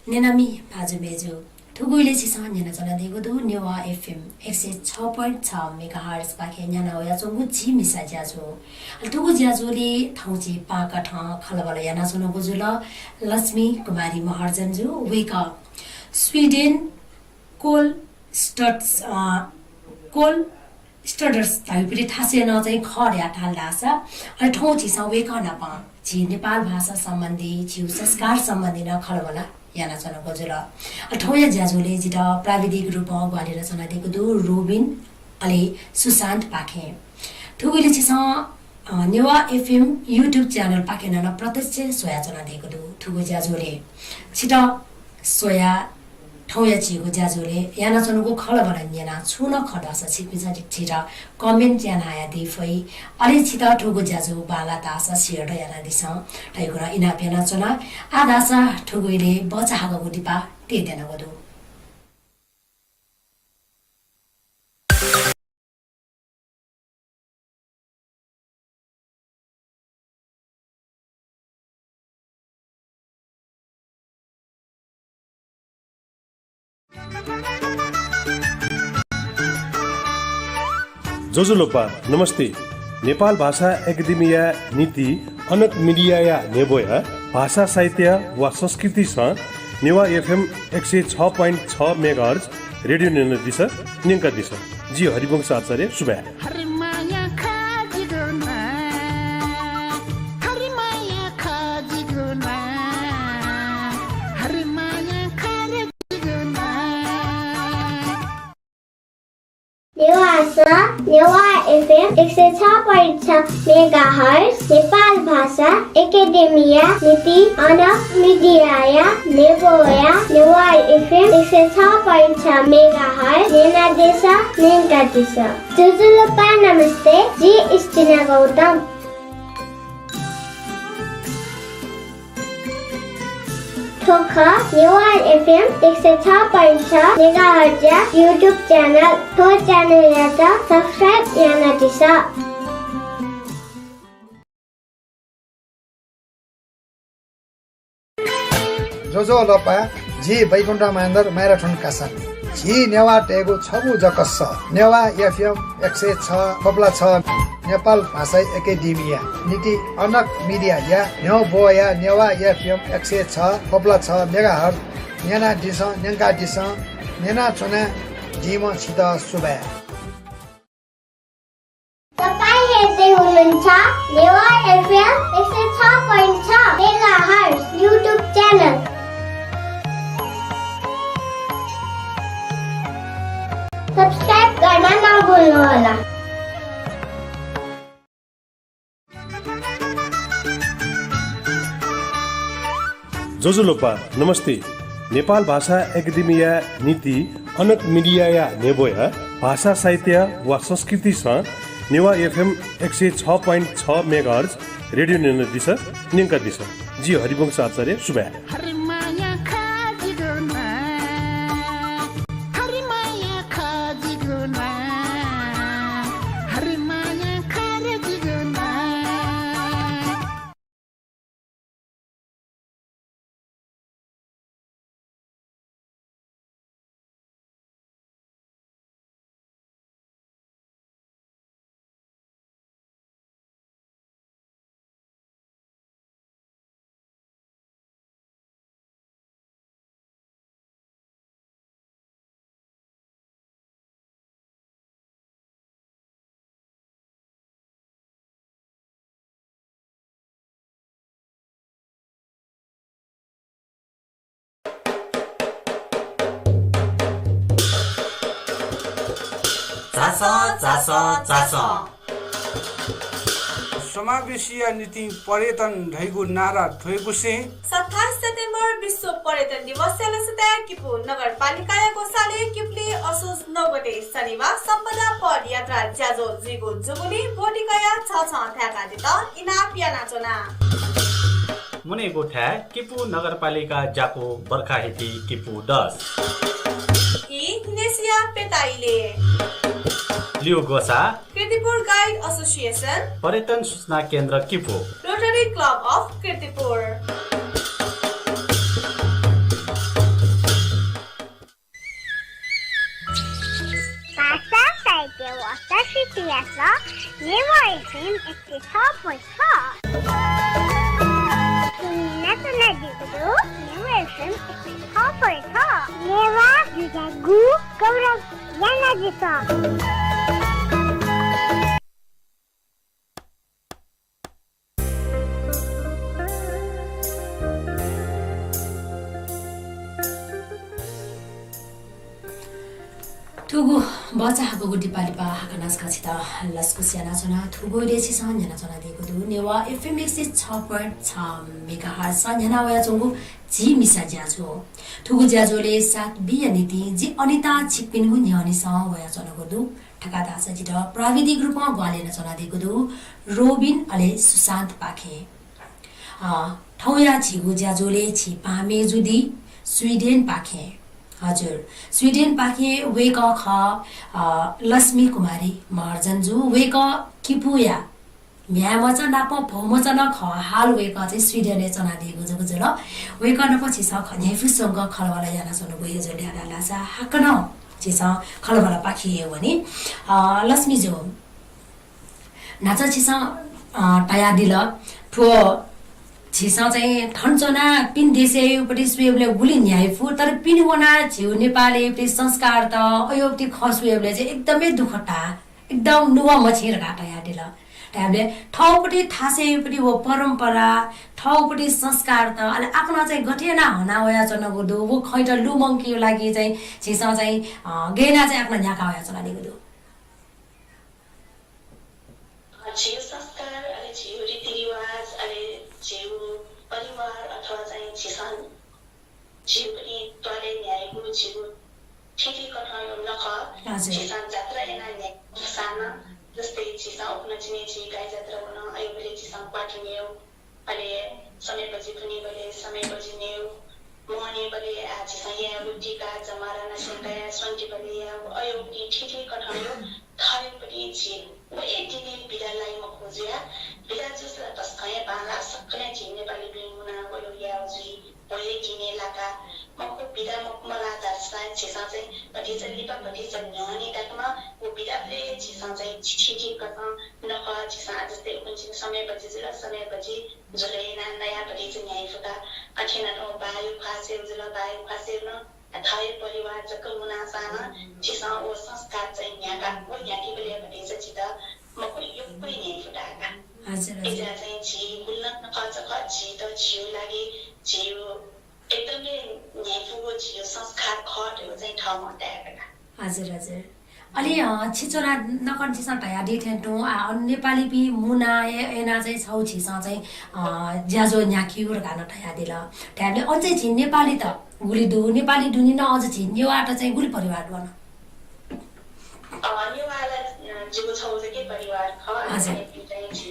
न्यनामि भाजु मय्‌जु, थुगु इलय् छिसं न्यनाच्वनादीगु दु नेवाः FM एक सय छ point छ megahertz पाखें न्यना वयाच्वंगु झी मिसा ज्याझ्वः। अले थुगु ज्याझ्वलय् थौं झी पाकथं खँल्हाबल्हा यानाच्वनागु जुल लक्ष्मी कुमारी महर्जन जु, वय्‌कः स्विडेन कोल स्टट्स, अ, कोल स्टडर्स धाइपिनि थासय् नं चाहिँ खः धयाः धाल धाःसा, अले थौं झीसं वय्‌कः नाप झी नेपाल भाषा सम्बन्धी, झीगु संस्कार सम्बन्धी नं खँल्हाबल्हा यानाच्वनागु जुल। अले थौंया ज्याझ्वलय् जितः प्राविधिक रूपं ग्वाहालि यानाच्वनादीगु दु रोबिन अले सुशान्तपाखें। थुगु इलय् छिसं, अ, नेवाः FM YouTube channel पाखें नं प्रत्यक्ष स्वयाच्वनादीगु दु। थुगु ज्याझ्वलय् छितः स्वयाः थौंया झीगु ज्याझ्वलय् यानाच्वनागु खँल्हाबल्हा न्यनाः छुं नं खः धाःसा छिकपिन्सं झीत comment यानाः हयादी फइ। अले छितः थुगु ज्याझ्वः बांलाः धाःसा share नं यानादिसँ धइगु नं इनाप यानाच्वना। आः धाःसा थुगु इलय् भचा हाकःगु लिपा तयेत्यानागु दु। ज्वजलपा, नमस्ते। नेपाल भाषा एकेडेमीया निंतिं अनक मिडियाया न्ह्यब्वया भाषा साहित्य व संस्कृतिसं नेवाः FM एक सय छ point छ megahertz रेडियो न्यनादिसँ, न्यंकादिसँ। जि हरिवंश आचार्य, सुभाय्। हरिमाया खा जिगु ना, हरिमाया खा जिगु ना, हरिमाया खा रे जिगु ना। नेवाः, नेवाः FM एक सय छ point छ megahertz, नेपाल भाषा एकेडेमीया निंतिं अनक मिडियाया न्ह्यब्वया नेवाः FM एक सय छ point छ megahertz न्यनादिसँ, न्यंकादिसँ। ज्वजलपा, नमस्ते, जि इस्टिना गौतम। थ्व खः नेवाः FM एक सय छ point छ megahertz या YouTube channel। थ्व channel यात subscribe यानादिसँ। ज्वजलपा, जि बैकुण्ठ मानन्धर, म्याराथन कासा। झी नेवाःतय्गु छगू जक सः, नेवाः FM एक सय छ थोप्ला छ, नेपाल भाषा एकेडेमीया निंतिं अनक मिडियाया न्ह्यब्वया नेवाः FM एक सय छ थोप्ला छ megahertz न्यनादिसँ, न्यंकादिसँ, न्यनाच्वनादीम्ह छितः सुभाय्। तपाईं हेर्दै हुनुहुन्छ नेवाः FM एक सय छ point छ megahertz YouTube channel। Subscribe गर्न नभुल्नुहोला। ज्वजलपा, नमस्ते। नेपाल भाषा एकेडेमीया निंतिं अनक मिडियाया न्ह्यब्वया भाषा साहित्य व संस्कृतिसं नेवाः FM एक सय छ point छ megahertz रेडियो न्यनादिसँ, न्यंकादिसँ। जि हरिवंश आचार्य, सुभाय्। हरिमाया खा जिगु ना, हरिमाया खा जिगु ना, झासँ, झासँ, झासँ। समावेशीया निंतिं पर्यटन धइगु नारा थ्वयेगुसें सत्ताइस सेप्टेम्बर विश्व पर्यटन दिवसया लसताय् किपू नगरपालिकाया ग्वसालय् किपुली असोज नौ गते शनिबार सम्पदा पदयात्रा ज्याझ्वः जुइगु जूगुलिं ब्वति कयाः झःझः थाय्कादीत इनाप यानाच्वना। मुनेगु थाय् किपू नगरपालिका ज्याकू बर्खाहिति किपू दस। ई हिनेसिया पेताइले। लिउ ग्वसाः कीर्तिपुर Guide Association। पर्यटन सूचना केन्द्र किपू। Rotary Club of Kirtipur. भाषा साहित्य व संस्कृतिया सः नेवाः एफएम एक सय छ point छ। सुनाच्वनादीगु दु नेवाः एफएम एक सय छ point छ। नेवाः जुयागु गौरव यानादिसँ। थुगु भचा हाकःगु दिपालिपा हाकनं छकः छितः लसकुस यानाच्वना। थुगु इलय् छिसं न्यनाच्वनादीगु दु नेवाः एफएम एक सय छ point छ मेगाहर्ट्ज न्यना वयाच्वंगु झी मिसा ज्याझ्वः। थुगु ज्याझ्वलय् साथ बीया निंतिं जि अनिता छिकपिनिगु न्ह्यःने वयाच्वनागु दु। थुकथं धाःसा जितः प्राविधिक रूपं ग्वाहालि यानाच्वनादीगु दु रोबिन अले सुशान्तपाखें। अ, थौंया झीगु ज्याझ्वलय् झी पाहां मय्जु दी स्वीडेनपाखें। हजुर, स्वीडेनपाखें वय्कः खः, अ, लक्ष्मी कुमारी महर्जनजु। वय्कः किपूया म्ह्याय्मचा नाप भौमचा नं खः। हाल वय्कः चाहिँ स्वीडेनय् च्वनादीगु जक जुल। वय्कः नाप झीसं ख-, न्ह्याइपुसे च्वंक खँल्हाबल्हा यानाच्वनागु हे जुल धाःसा हाकनं झीसं खँल्हाबल्हा पाखे हे वनी। अ, लक्ष्मीजु, न्हाचः झीसं, अ, धयादिल, थ्व झीसं चाहिँ थन च्वनाः पिने देशय् उपति स्वयेबलय् गुलि न्ह्याइपु, तर पिने वनाः झीगु नेपालय् उपति संस्कार त, अय् उपति खँ स्वयेबलय् चाहिँ एकदमै दुःख ताः, एकदम नुगः मछिं धकाः धयादिल। धायेबलय् थःपति थासय् उपति व परम्परा, थःपति संस्कार त, अले आखनं चाहिँ गथे यानाः हना वयाच्वनागु दु, व खँयात लुमंकेगु लागि चाहिँ झीसं चाहिँ, अ, गय् यानाः चाहिँ आखनं न्ह्याका वयाच्वनादीगु दु। झीगु संस्कार, अले झीगु रीतिरिवाज, अले झीगु परिवार अथवा चाहिँ झीसं झीगु त्वालय् न्ह्याइगु झीगु थीथी कथंया नखः, हजुर। झीसं जात्रा यानाः न्ह्याइगु सां नं, जस्तै झीसं उखुन्हु झी गाई जात्रा वन, अय्बलय् झीसं क्वाथि न्यय्, अले समय बजि पुन्हिबलय् समय बजि न्यय्, मवनीबलय् आ झीसं यायेगु टीका जमारा नासिं कयाः स्वन्तिबलय् यायेगु, अय् उपति थीथी कथंया थःगु उपति झी व हे दिनय् बिदा लाइ मखु जुयाः, बिदा जूसा ला तसकं हे बांलाः, सकलें झी नेपालीपिं मुनाः व हे यायेगु जुइ, व हे दिनय् लाकाः मखु बिदा मखु मलाः धाःसा झीसं चाहिँ भतिचा लिपा भतिचा न्ह्यःने तक नं व बिदाबलय् झीसं चाहिँ थीथी कथं नखः झीसं आ जस्तै उखुन्हु झीगु समय बजि जुल, समय बजि जुल यानाः नयाः भतिचा न्ह्याइपुका। अथे नं बायु ख्वासय् जुल, बायु ख्वासय् नं थःगु परिवार जक मुनाः सां नं झीसं व संस्कार चाहिँ न्ह्याका, व न्ह्याकेबलय् भतिचा झीत मखु यक्व हे न्ह्याइपुका। हजुर, हजुर। अय्जुयाः चाहिँ झी गुलि नं नखःचखः झीत झीगु लागि झीगु एकदमै न्ह्याइपुगु झीगु संस्कार खः धइगु चाहिँ थःम्हं ताय्का। हजुर, हजुर। अले, अ, छिं च्वनाः नकतिनिसें धयादी थें तुं, आ, अन नेपालीपिं मुनाः हे यानाः चाहिँ छगू झीसं चाहिँ, अ, ज्याझ्वः न्ह्याकेगु धकाः नं धयादिल। धायेबलय् अन चाहिँ झी नेपालीत गुलि दु, नेपाली दुने नं अझ झी नेवाःत चाहिँ गुलि परिवार दु अन? अ, नेवाः ला, अ, जिगु छगू जक परिवार खः। हजुर। अले चाहिँ झी इपिं चाहिँ झी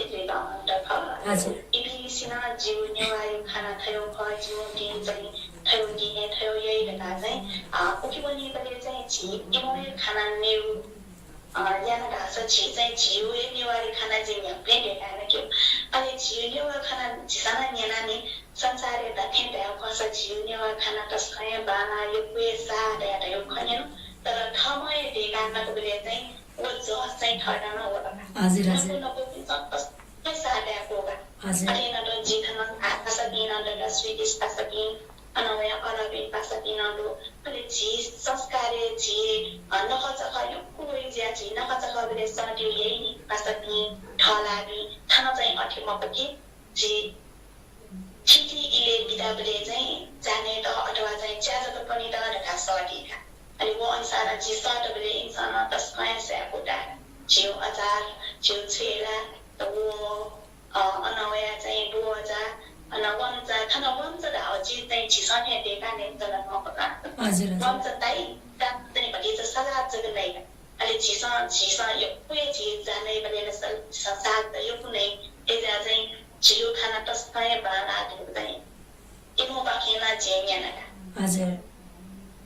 इपिं, अ, त खः। हजुर। इपिंनिसें नं जिगु नेवाःया खाना थज्याःगु खः, जिगु दिं चाहिँ थज्याःगु दिनय् थज्याःगु याइ धकाः चाहिँ, अ, उखे वनीबलय् चाहिँ झी इमिगु खाना नयेगु, अ, याना धाःसा झी चाहिँ झीगु हे नेवाःया खाना जिं न्ह्याबलें दय्काः यानागु। अले झीगु नेवाः खाना झीसं नं न्यनानि संसारय् धात्थें धायेगु खःसा झीगु नेवाः खाना तसकं हे बांलाः, यक्व हे साः धयाः धयागु खँ न्यन। तर थःम्हं हे दय्काः यानागुबलय् चाहिँ व जस चाहिँ थःत नं वल का। हजुर, हजुर। नकु नकुपिन्सं तसकं हे साः धायेगु का। हजुर। अथे नं तुं जि थन आ भाषापिं नं दत, स्वीडिस भाषापिं, अन वया अरबिक भाषापिं नं दु। अले झी संस्कारय् झी, अ, नखःचखः यक्व वइ जुयाः झी नखःचखःबलय् सःतेगु याइनि भाषापिं, थःलाःपिं, थन चाहिँ अथे मखु कि झी थीथी इलय् बिदाबलय् चाहिँ जानेत अथवा चाहिँ च्या जक पनेत धकाः सःती का। अनि व अनुसार झी सःतबलय् इमिसं नं तसकं हे स्वयाः कुता। झीगु अचार, झीगु छेला, त व, अ, अन वया चाहिँ बुवजा, अन वम्चा, थन वम्चा धाःगु चिज चाहिँ झीसं थें देकाः नयेगु चलन मखु का। हजुर, हजुर। वम्चा ताइ, ता चाहिँ भतिचा सलाद जक नइ का। अले झीसं, झीसं यक्व हे झी जानाइ बलय् ला सल-, झीसं साग त यक्व नइ, अय्‌जुयाः चाहिँ झीगु खाना तसकं हे बांलाः धइगु चाहिँ इमिपाखें ला जिं न्यना का। हजुर।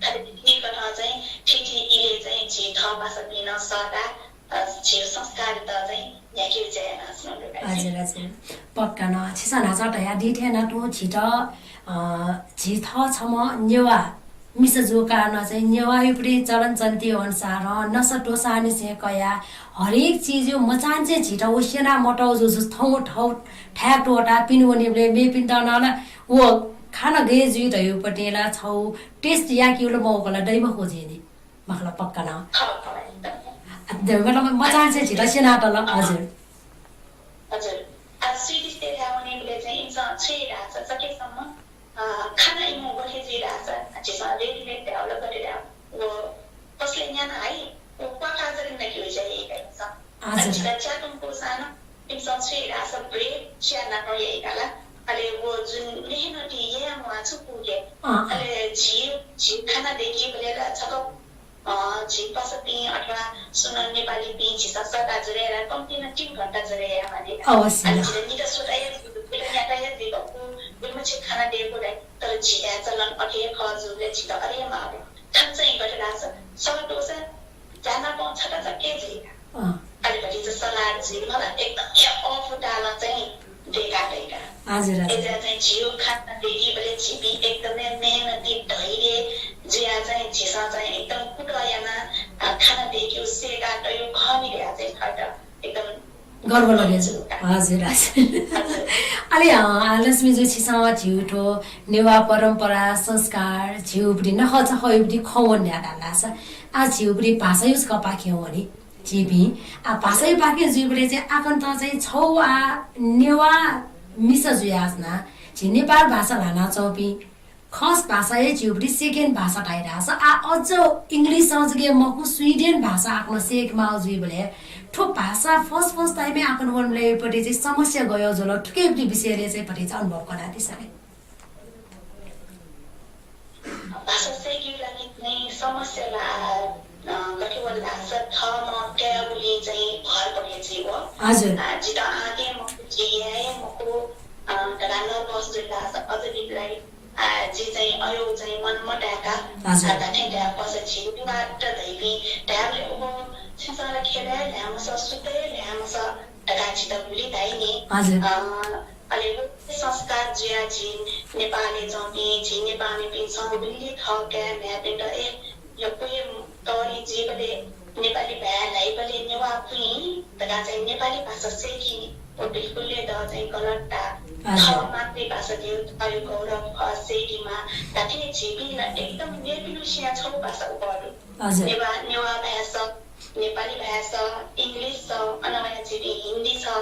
अले थीकथं चाहिँ थीथी इलय् चाहिँ झी थः पासापिं नं सःताः, अ, झीगु संस्कारत चाहिँ न्ह्याकेगु ज्या यानाच्वनागु दु का। हजुर, हजुर। पक्का नं। छिसं न्हाचः धयादी थें नं तुं झीत, अ, झी थः छम्ह नेवाः मिसा जूगु कारणं चाहिँ नेवाःयागु चलन चल्ति अनुसारं नसा त्वःसांनिसें कयाः हरेक चिजया मचांनिसें झीत व स्यना मतःगु जुजुं थौं थौं थाय् त्वःताः पिने वनीबलय् मेपिन्त नं ला व खाना गय् जुइ धइगु पतिं ला छगू taste याकेगु ला मौका ला दइ मखु जुइ नि। मखु ला पक्का नं। खः, खः, एकदम। अ, द-, मतलब मचांनिसें झीत स्यनातल, हजुर। हजुर। आ, Swedish देय् थाय् वनीबलय् चाहिँ इमिसं छु याइ धाःसा सकेसम्म, अ, खाना इमिगु गथे जुइ धाःसा, झीसं readymade धायेगु ला गथे धायेगु, व पसलय् न्याना हइ, व क्वाकाः जक नकेगु ज्या याइ का इमिसं। हजुर। अले झीत च्यातुं कूसां नं इमिसं छु याइ धाःसा bread च्या नापं याइ का ला। अले व जुन मेहनती याये म्वाः छु पूके। अँ। अले झी, झी खाना दय्‌कीबलय् ला छकः अ, झी पासापिं अथवा सुं नं नेपालीपिं झीसं सःता ज्वरे याये ला कम्ति नं तीन घण्टा ज्वरे याये माली। अवश्य। अले झीत निता स्वता हे जुइ, निता न्याता हे जुइ, गुलिमछि खाना दय्‌कू दइ, तर झीगु चलन अथे हे खः जूबलय् झीत अथे हे माः। थन चाहिँ गथे धाःसा सः दुसा ज्या नापं छता जक हे जुइ। अँ। अले भतिचा सलाद जुइ, मतलब एकदम हे अःपुतालं चाहिँ देका, देका। हजुर, हजुर। अय्‌जुयाः चाहिँ झीगु खाना दय्‌कीबलय् झीपिं एकदमै मेहनती धैर्य जुयाः चाहिँ झीसं चाहिँ एकदम कुतः यानाः, अ, खाना दय्‌कीगु सय्‌का तयेगु खः नि धयाः चाहिँ थःत एकदम गर्व लगे जू। हजुर, हजुर। हजुर। अले, अ, लक्ष्मी जु, छिसं झीगु थ्व नेवाः परम्परा, संस्कार, झीगु बुद्धि नखःचखःगु बुद्धि खँ वने धाःसा, आ झीगु बुद्धि भाषाया छकः पाखें वनी। झीपिं, आ, भाषाया पाखें जुइबलय् चाहिँ आकन्त चाहिँ छौ आ नेवाः मिसा जुयाच्वना, झी नेपाल भाषा ल्हानाच्वंपिं खस भाषा हे झीगु बुद्धि second भाषा धाइ धाःसा, आ अझ English जक हे मखु, Sweden भाषा आकन्त सय्‌के माःगु जुइबलय् थ्व भाषा first first time-य् आकन्त वंबलय् पति चाहिँ समस्या गय् जुल, थुकिया बुद्धि विषयलय् चाहिँ पति चाहिँ अनुभव कनादिसँ। भाषा सय्‌केगु लागि चाहिँ समस्या ला, अ, गथे वल धाःसा थःम्हं कायेगुलिं चाहिँ भर परे जुइ व। हजुर। आ, जितः आँटे मखु, जि याये मखु, अ, धकाः nervous जुल धाःसा अझ लिपलाइ, आ, जि चाहिँ अय् चाहिँ मन मताय्‌का, हजुर। आ, धात्थें धायेफसा झी नेवाःत धइपिं धायेबलय् उबलय् छिसं ला खेलय् ल्हायेमसः, सुथय् ल्हायेमसः धकाः जितः गुलि धाइ नि। हजुर। अ, अले व संस्कार जुयाः झी नेपालय् च्वंपिं, झी नेपाःमिपिन्सं गुलि थः काय् म्ह्याय्‌पिन्त, ए, यक्व हे तःधि जुइबलय् नेपाली भाय् ल्हाइबलय् नेवाः पुइ धकाः चाहिँ नेपाली भाषा सय्‌की नि। व बिल्कुल हे द चाहिँ गलत ता। हजुर। थः मातृभाषा धइगु थःगु गौरव खः, सय्‌केमाः। धात्थें झीपिं ला एकदम मेपिनिगु सिँया छगू भाषा उबलय् दु। हजुर। नेवाः, नेवाः भाय् सः, नेपाली भाय् सः, English सः, अन वयाः झीपिं हिन्दी सः,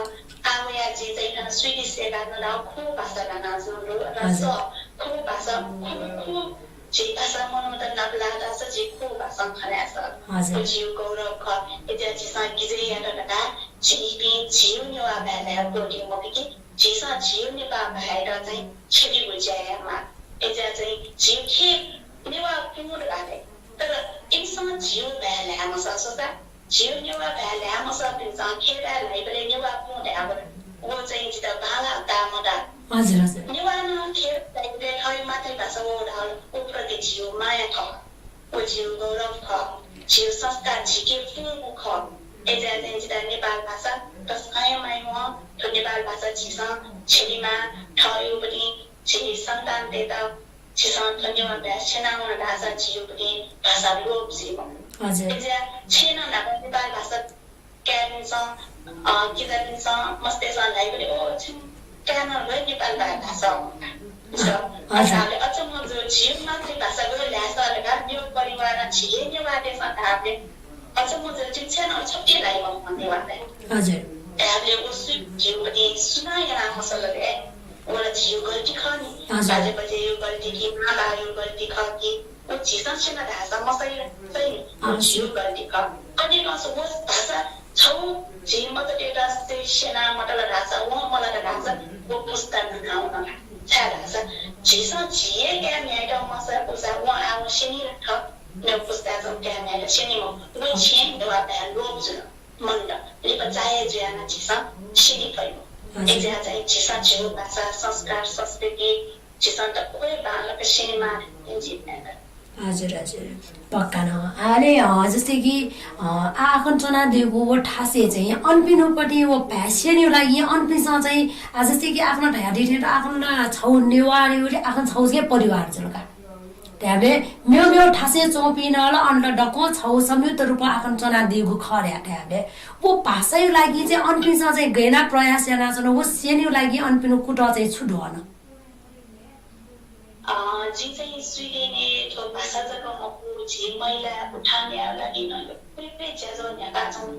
आः वयाः झी चाहिँ थन Swedish सय्‌काच्वना धाःगु खू भाषा ल्हानाच्वंगु दु। अले हजुर। सः खू भाषा, खू, खू झी भाषा मनूत नापलाः धाःसा झी खू भाषां खँ ल्हाये सः। हजुर। व झीगु गौरव खः। अय्‌जुयाः झीसं गिजय् यात धकाः झीपिं झीगु नेवाः भाय् ल्हाये त्वःते मफुके, झीसं झीगु नेपाः भाय्‌यात चाहिँ छ्यलेगु ज्या यायेमाः। अय्‌जुयाः चाहिँ झीगु खय् नेवाः पुं धकाः धाइ। तर इमिसं झीगु भाय् ल्हाये मसःसा, झीगु नेवाः भाय् ल्हाये मसःपिन्सं खय् भाय् ल्हाइबलय् नेवाः पुं धायेगु, व चाहिँ जितः बांलाः ताः मताः। हजुर, हजुर। नेवाः नं खय् भाय् ल्हाइबलय् थःगु मातृभाषा वःगु धाःगु, व प्रति झीगु माया खः। व झीगु गौरव खः। झीगु संस्कार झीके पूगु खः। अय्‌जुयाः चाहिँ जितः नेपाल भाषा तसकं हे माया वं। थ्व नेपाल भाषा झीसं छ्यलेमाः। थःगु पतिं झी सन्तानतय्‌त झीसं थ्व नेवाः भाय् छ्यना वन धाःसा झीगु पतिं भाषा लोप जुइ मखु। हजुर। अय्‌जुयाः छेँय् नं न्हापा नेपाल भाषा काय्‌पिन्सं, अ, किजापिन्सं, मस्तय्‌सं ल्हाइबलय्, ओ, छिं काय् नं ल्ह्वये नेपाल भाय् भाषा। अ, हजुर। अले अचम्म जू, झीगु मातृभाषा गय् ल्हाये सः धकाः मेगु परिवारं झी हे नेवाःतय्‌सं धाःबलय् अचम्म जू, जिं छाय् नं छुट्टि ल्हाइ मखु नेवाः भाय्। हजुर। धायेबलय् व सु-, झीगु पतिं सुनां याना मसल ले। व ला झीगु गल्ती खः नि। हजुर। बाजे बज्यू गल्ती कि मां बाबायु गल्ती खः कि व झीसं स्यना धाःसा मसइ ला, सइ नि। व अवश्य। झीगु गल्ती खः। अले नं व भाषा छगू झी मचातय्त स्यना मतल धाःसा, वं मलात धाःसा व पुस्ता न्हना वन। छाय् धाःसा झीसं झी हे काय् म्ह्याय्त मसा पुसा वं आः वं स्यनी ला, थः मेगु पुस्ताय् च्वंपिं काय् म्ह्याय्त स्यनी मखु। व छेँ नेवाः भाय् लोप जुल। मन्त लिपा चाहे जुयाः नं झीसं स्यने फइ मखु। हजुर। अय्‌जुयाः चाहिँ झीसं झीगु भाषा, संस्कार, संस्कृति झीसं दक्व हे बांलाक स्यनेमाः धइगु जिं माया। हजुर, हजुर। पक्का नं। अले, अ, जस्तै कि, अ, आः अखन च्वनादीगु व थासय् चाहिँ अनपिनिगु पति व भाय् स्यनेगु लागि अनपिन्सं चाहिँ, अ, जस्तै कि आः अखन धयादी थें आः अखन नं छगू नेवाः, अले आः अखन छगू जक परिवार जुल का। धायेबलय् मेव मेव थासय् च्वंपिं नं ला अन ला दक्वं छगू संयुक्त रूपं आः अखन च्वनादीगु खः धया धायेबलय् व भाषाया लागि चाहिँ अनपिन्सं चाहिँ गय् यानाः प्रयास यानाच्वन, व स्यनेया लागि अनपिनिगु कुतः चाहिँ छु दु अन? अ, जिं चाहिँ स्वीडेनय् थ्व भाषा जक मखु, झी महिला उत्थानया लागि नं यक्व यक्व ज्याझ्वः न्ह्याकाच्वं।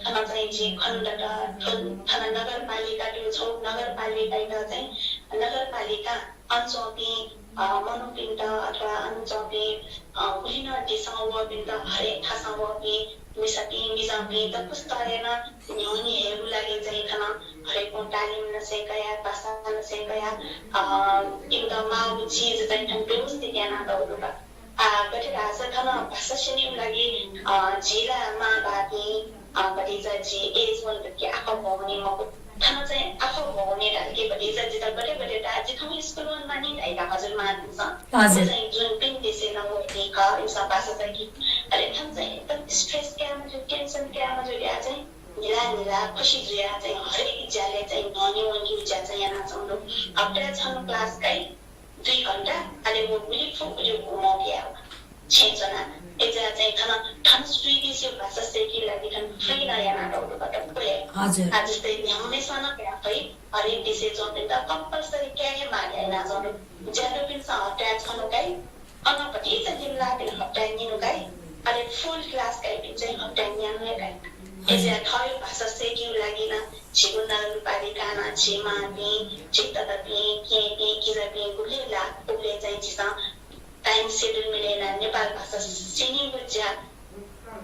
थन चाहिँ जिं खनेदत, थ्व थन नगरपालिका दु, छगू नगरपालिकायात चाहिँ नगरपालिका अन च्वंपिं, अ, मनूपिन्त अथवा अन च्वंपिं, अ, गुलि नं देशं वःपिन्त, हरेक थासं वःपिं मिसापिं, मिजंपिं दक्व स्तरय् नं न्ह्यःने हयेगु लागि चाहिँ थन हरेकं तालिम नसें कयाः, भाषा नसें कयाः, अ, इमित माःगु चिज चाहिँ थन व्यवस्थित यानातःगु दु का। आ, गथे धाःसा थन भाषा स्यनेगु लागि, अ, झी ला मां बापिं, अ, भतिचा झी age वने धुंकाः आखः भ्वने मखु। थन चाहिँ आखः भ्वने धाल कि भतिचा जितः गथे गथे धाः, जि थौं स्कुल वनेमानि धाइ का हजुरमांपिन्सं। हजुर। चाहिँ जुन भिन्न देशय् नं वःपिं खः, इमिसं भाषा चाहिँ कि, अले थन चाहिँ एकदम stress काये मज्यू, tension काये मज्यू धयाः चाहिँ न्हिला न्हिला खुसी जुयाः चाहिँ हरेक ज्यालय् चाहिँ न्ह्यःने वंकेगु ज्या चाहिँ यानाच्वंगु दु। हप्ताय् छन्हु class काइ, दुई घण्टा, अले व गुलि फु उलि homework याः। छेँय् च्वनाः। अय्‌जुयाः चाहिँ थन, थन Swedish भाषा सय्‌केगु लागि थन free नं यानातःगु दु का दक्व हे। हजुर। आ, जस्तै न्ह्याम्हेसिनं नं धया फइ, हरेक देशय् च्वंपिन्त compulsory काये हे माः धया यानाच्वंगु दु। ज्यादुपिन्सं हप्ताय् छन्हु काइ, अन भतिचा लिमलाःपिं हप्ताय् निन्हु काइ, अले full class काइपिं चाहिँ हप्ताय् न्यान्हु हे काइ। हजुर। अय्‌जुयाः थःगु भाषा सय्‌केगु लागि नं झीगु नगरपालिकां नं झी मांपिं, झी ततापिं, केहेँपिं, किजापिं गुबलें लाः, उबलें चाहिँ झीसं time schedule मिले यानाः नेपाल भाषा स्यनेगु ज्या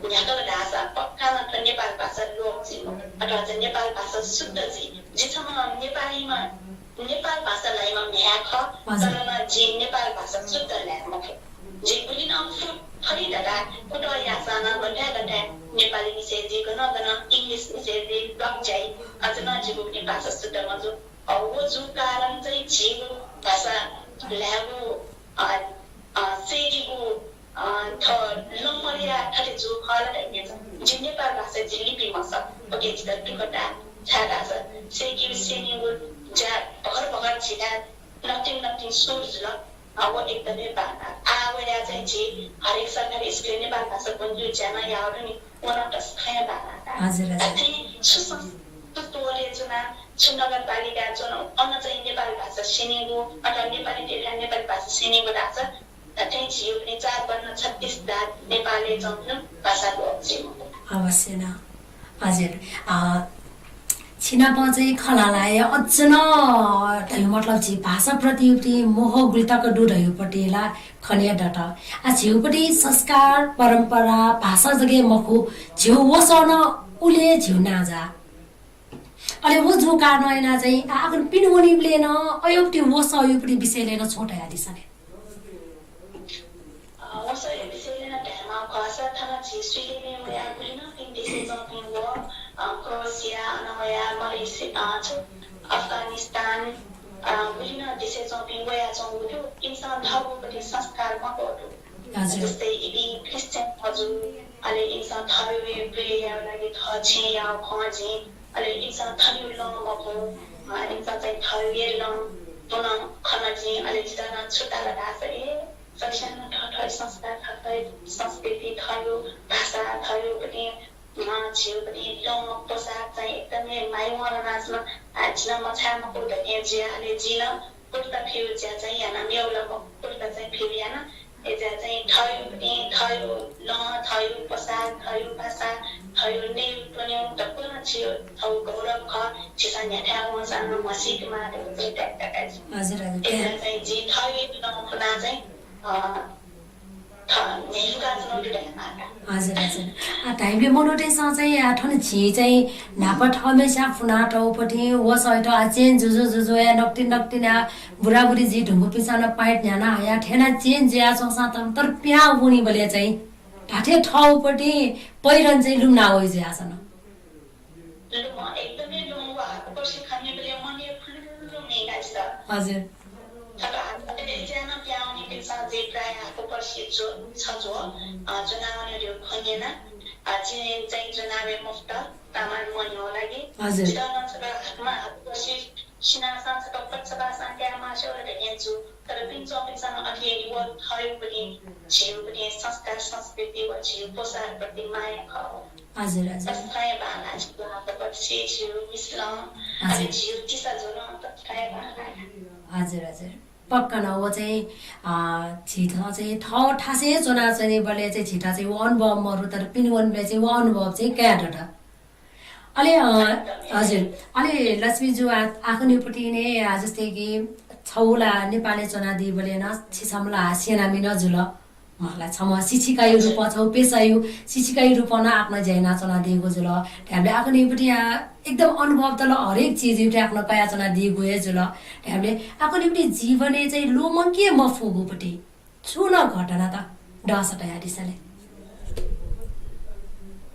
न्ह्याकल धाःसा पक्का नं थ्व नेपाल भाषा लोप जुइ मखु। अथवा चाहिँ नेपाल भाषा शुद्ध जुइ। जि छम्ह नेपालीम्ह, नेपाल भाषा ल्हाइम्ह म्ह्याय् खः, हजुर। तर नं जिं नेपाल भाषा शुद्ध ल्हाये मफु। जिं गुलि नं फु-, फुइ धकाः कुतः याःसां नं गथाय् गथाय् नेपाली मिसे जुइ, गनं गनं English मिसे जुइ, block जुइ, अझ नं जिगु नेपाल भाषा शुद्ध मजू। अ, व जूगु कारण चाहिँ झीगु भाषा ल्हायेगु, अ, अ, सय्‌केगु, अ, थ्व लँमरया थथे जूगु खः ला धाइ नि। जिं नेपाल भाषा जिं लिपि मसः। OK, जितः दुःख ताः, छाय्‌धाःसा सय्‌केगु स्यनेगु ज्या भर भर झीथाय् नकतिनि नकतिनि सुरु जुल। अ, व एकदमै बांलाः। आः वयाः चाहिँ झी हरेक सरकारी स्कुलय् नेपाल भाषा ब्वंकेगु ज्या नं याः दु नि, व नं तसकं हे बांलाः। हजुर, हजुर। अथे छु संस्था, छु टोलय् च्वना, छु नगरपालिकाय् च्वना, अन चाहिँ नेपाल भाषा स्यनेगु, अथवा नेपाली देशय् नेपाली भाषा स्यनेगु धाःसा, अथे झीगु पनि चार वर्ण छत्तीस जात नेपालय् च्वंपिं भाषा लोप जुइ मखु। अवश्य नं। हजुर, अ, छिनाप चाहिँ खँ ल्हाये अझ नं धइगु मतलब झी भाषाप्रति मोह गुलि तक दु धइगु पति ला खने दत। आ, झीगु पति संस्कार, परम्परा, भाषा जक हे मखु, झीगु वसः नं उलि हे झीगु नां जाः। अले व जूगु कारणं यानाः चाहिँ आ, अखन पिने वनीबलय् नं अय्‌गु पति वसःया पति विषयलय् नं छुं धयादिसँ ले। अ, वसःया विषयलय् नं धायेमाःगु खःसा थन झी स्वीडेनय् वयाः गुलि नं भिन्न देशय् च्वंपिं व, अ, क्रोएसिया, अन वयाः मलेसिया, अ, छु, अफगानिस्तान, अ, गुलि नं देशय् च्वंपिं वयाच्वंगु दु। इमिसं थःगु पति संस्कार मक्वः दु। हजुर। जस्तै इपिं ख्रीष्टियन मजू, अले इमिसं थःगु हे प्रेय्‌या लागि थः छेँया खँ जिं, अले इमिसं थःगु लँ मखु, अ, इमिसं चाहिँ थःगु हे लँ तुं नं खँ जिं, अले जितः नं छु ताल धाःसा, ए, सकसिनं थःथःगु संस्कार, थःथःगु संस्कृति, थःगु भाषा, थःगु पति, अ, झीगु पति लँ, पोशाक चाहिँ एकदमै माया वं नं नाच्न, आ, जिं नं मछाये मखु धके जुया, अले जिं नं कुर्ता फिउ ज्या चाहिँ याना, मेवला कुर्ता चाहिँ फिउ याना, अय्‌जुयाः चाहिँ थःगु पति, थःगु लं, थःगु पोशाक, थःगु भाषा, थःगु नयेत्वनेगु दक्व नं झीगु थःगु गौरव खः। झीसं न्ह्याथाय् वंसां नं म्हसीके माः धइगु चाहिँ त्याग का। हजुर, हजुर। अय्‌जुयाः चाहिँ जिं थःगु लं पुनाः चाहिँ, अ, थ-, न्ह्यइपुकाच्वनागु दु धायेमाः का। हजुर, हजुर। आ, धाइबलय् मनूतय्‌सं चाहिँ, आ, थन झी चाहिँ न्हापा थःम्हस्यां पुनातःगु पति वसःयात, आ, change जुजुं जुजुं वया नकतिनि नकतिनि, आ, बुराबुरी जुइ धुंकूपिन्सं नं pant न्ह्याना हया थेना change जुयाच्वंसां तं तर पिहां वनीबलय् चाहिँ धात्थें थःगु पति पहिरन चाहिँ लुमना वइ जुयाच्वन। लुमं, एकदमै लुमं व हाकुपसि खनेबलय् मन हे खुलुलुलु मे गाइ जितः। हजुर। थःगु हाकुपसि ज्या नं पिहां वनीपिन्सं जिं प्रायः हाकुपसि ज्व-, छज्वः, अ, ज्वनावनेगु खँ न्यना। अ, जिं चाहिँ ज्वनावये मफुत, तामां मन न्ह्यः लागि। हजुर। जितः नं छकः हाकमा हाकुपसि सिनासां छकः पक्षपातसां काये मास्ति वल धइगु जू। तर पिने च्वंपिन्सं नं अथे हे व थःगु पति, झीगु पति संस्कार संस्कृति व झीगु पोशाक प्रति माया खः। हजुर, हजुर। तसकं हे बांलाः झीगु हाकुपसि, झीगु मिसलं, हजुर। अले झीगु तिसा ज्वलं तसकं हे बांलाः। हजुर, हजुर। पक्का नं व चाहिँ, अ, झीत चाहिँ थः थासय् च्वनाच्वनीबलय् चाहिँ झीत चाहिँ व अनुभव मरु, तर पिने वनीबलय् चाहिँ व अनुभव चाहिँ कयादत। अले, अ, हजुर, अले लक्ष्मी जु, आ, आखनिपट्टि नै, आ, जस्तै कि छौ ला नेपालय् च्वनादीबलय् नं छि छम्ह ला सेनामि नं जुल। मला छम्ह शिक्षिकाया रूपं, छौ पेशाया शिक्षिकाया रूपं नं आखनं ज्या यानाच्वनादीगु जुल। धायेबलय् आखनिपट्टि, आ, एकदम अनुभव त ला हरेक चिजयात आखनं कयाच्वनादीगु हे जुल। धायेबलय् आखनिपट्टि जीवनय् चाहिँ ल्वःमंके मफुगुपट्टि छुं नं घटना त दःसा धयादिसँ ले।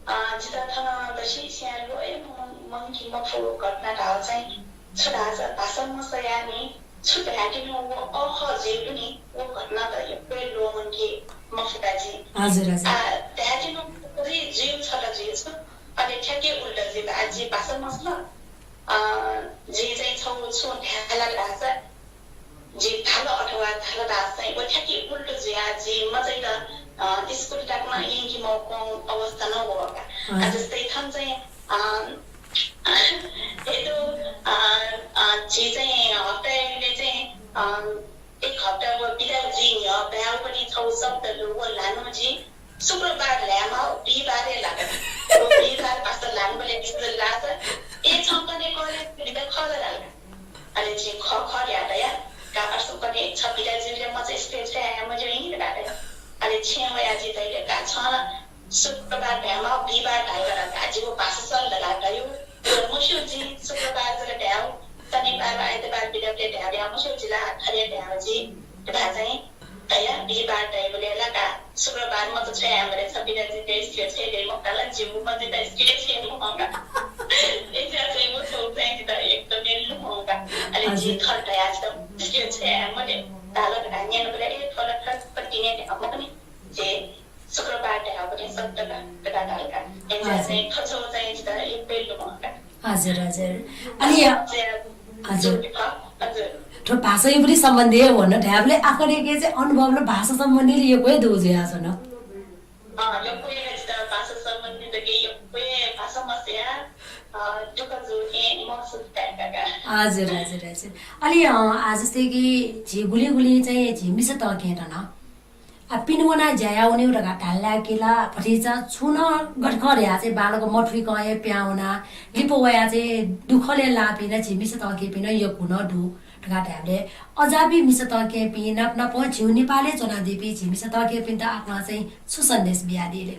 अ, जितः थन दसिस्यां ल्वःमं-, मंके मफुगु घटना धाःगु चाहिँ छु धाःसा भाषा मसःयाः नि छु धायेत्यंगु व अःखः जुइगु नि, व घटना त यक्व हे ल्वःमंके मफुत जिं। हजुर, हजुर। आ, धायेत्यंगु जुइगु छ त जुइगु छु, अले थ्याक्क उल्टा जुइगु। आ, जिं भाषा मसल, अ, जिं चाहिँ छगू छुं धाये ला धाःसा, जिं धाल अथवा धाल धाःसा चाहिँ व थ्याक्क उल्टा जुयाः जि मचाइत, अ, स्कुल तक नं यंके मफुगु अवस्था नं वः का। हजुर। आ, जस्तै थन चाहिँ, अ, हे दु, अ, अ, झी चाहिँ हप्ताय् चाहिँ, अ, एक हप्ता व बिदा जुइ न्ह्यः ब्याहापट्टि छगू शब्द दु, व ल्हानाः जिं शुक्रबार ल्हायेमाः, बिहिबार हे ल्हात। व बिहिबार भाषा ल्हानाबलय् जितः लाःसा, ए, छं कन्हय् कलेज बिदा खः ला धाल का। अले जिं खः खः धया धया, का, अले छं कन्हय् छ बिदा जुइबलय् मचा स्कुलय् छ्वये हये मज्यू नि धकाः धया। अले छेँय् वयाः जिं धया, का, छं ला शुक्रबार धायेमाः, बिहिबार धाल का धकाः, जिं व भाषा सल धकाः धयागु। मस्यू जिं शुक्रबार जक धायेगु, शनिबार व आइतबार बिदाबलय् धायेगु मस्यू, जिं ला थथे धायेगु जिं धकाः चाहिँ धया, बिहिबार धाइबलय् ला का, शुक्रबार मचा छ्वये हयेमाः, छ बिदा जुइबलय् स्कुलय् छ्वये दइ मखुत ला, जिं मचाइत स्कुलय् छ्वये मखं का। अय्‌जुयाः चाहिँ व छगू चाहिँ जितः एकदमै लुमं का। अले जिं हजुर। थन धया, जितः स्कुलय् छ्वये हये मते धाल धकाः न्यनाबलय्, ए, थ्व ला थःपट्टि नं धाःगु मखु नि, जिं शुक्रबार धायेगु नि, शब्द का धकाः धाल का। अय्‌जुयाः हजुर। चाहिँ थ्व छगू चाहिँ जितः एकदमै लुमं का। हजुर, हजुर। अले हजुर। हजुर। थ्व भाषाया पनि सम्बन्धी हे वन धायेबलय् आखनिके चाहिँ अनुभव ला भाषा सम्बन्धी ला यक्व हे दु जुयाच्वन। अँ, यक्व हे जितः भाषा सम्बन्धी जक यक्व हे भाषा मसःया, अ, दुःख जू, ए, महसुस याये का। हजुर, हजुर, हजुर। अले, अ, आ जस्तै कि झी गुलिं गुलिं चाहिँ झी मिसातय्‌के नं आ, पिने वनाः ज्या याः वनेगु धकाः धाल धाःसा ला भतिचा छुं नं गथे खः धयाः चाहिँ बांलाक मथुइकं हे पिहां वनाः लिपा वयाः चाहिँ दुःखलय् लाःपिं नं झी मिसातय्‌केपिं नं यक्व नं दु धकाः धायेबलय् अज्याःपिं मिसातय्‌केपिं नाप नापं झीगु नेपालय् च्वनादीपिं झी मिसातय्‌केपिन्त आखनं चाहिँ छु सन्देश बियादी ले?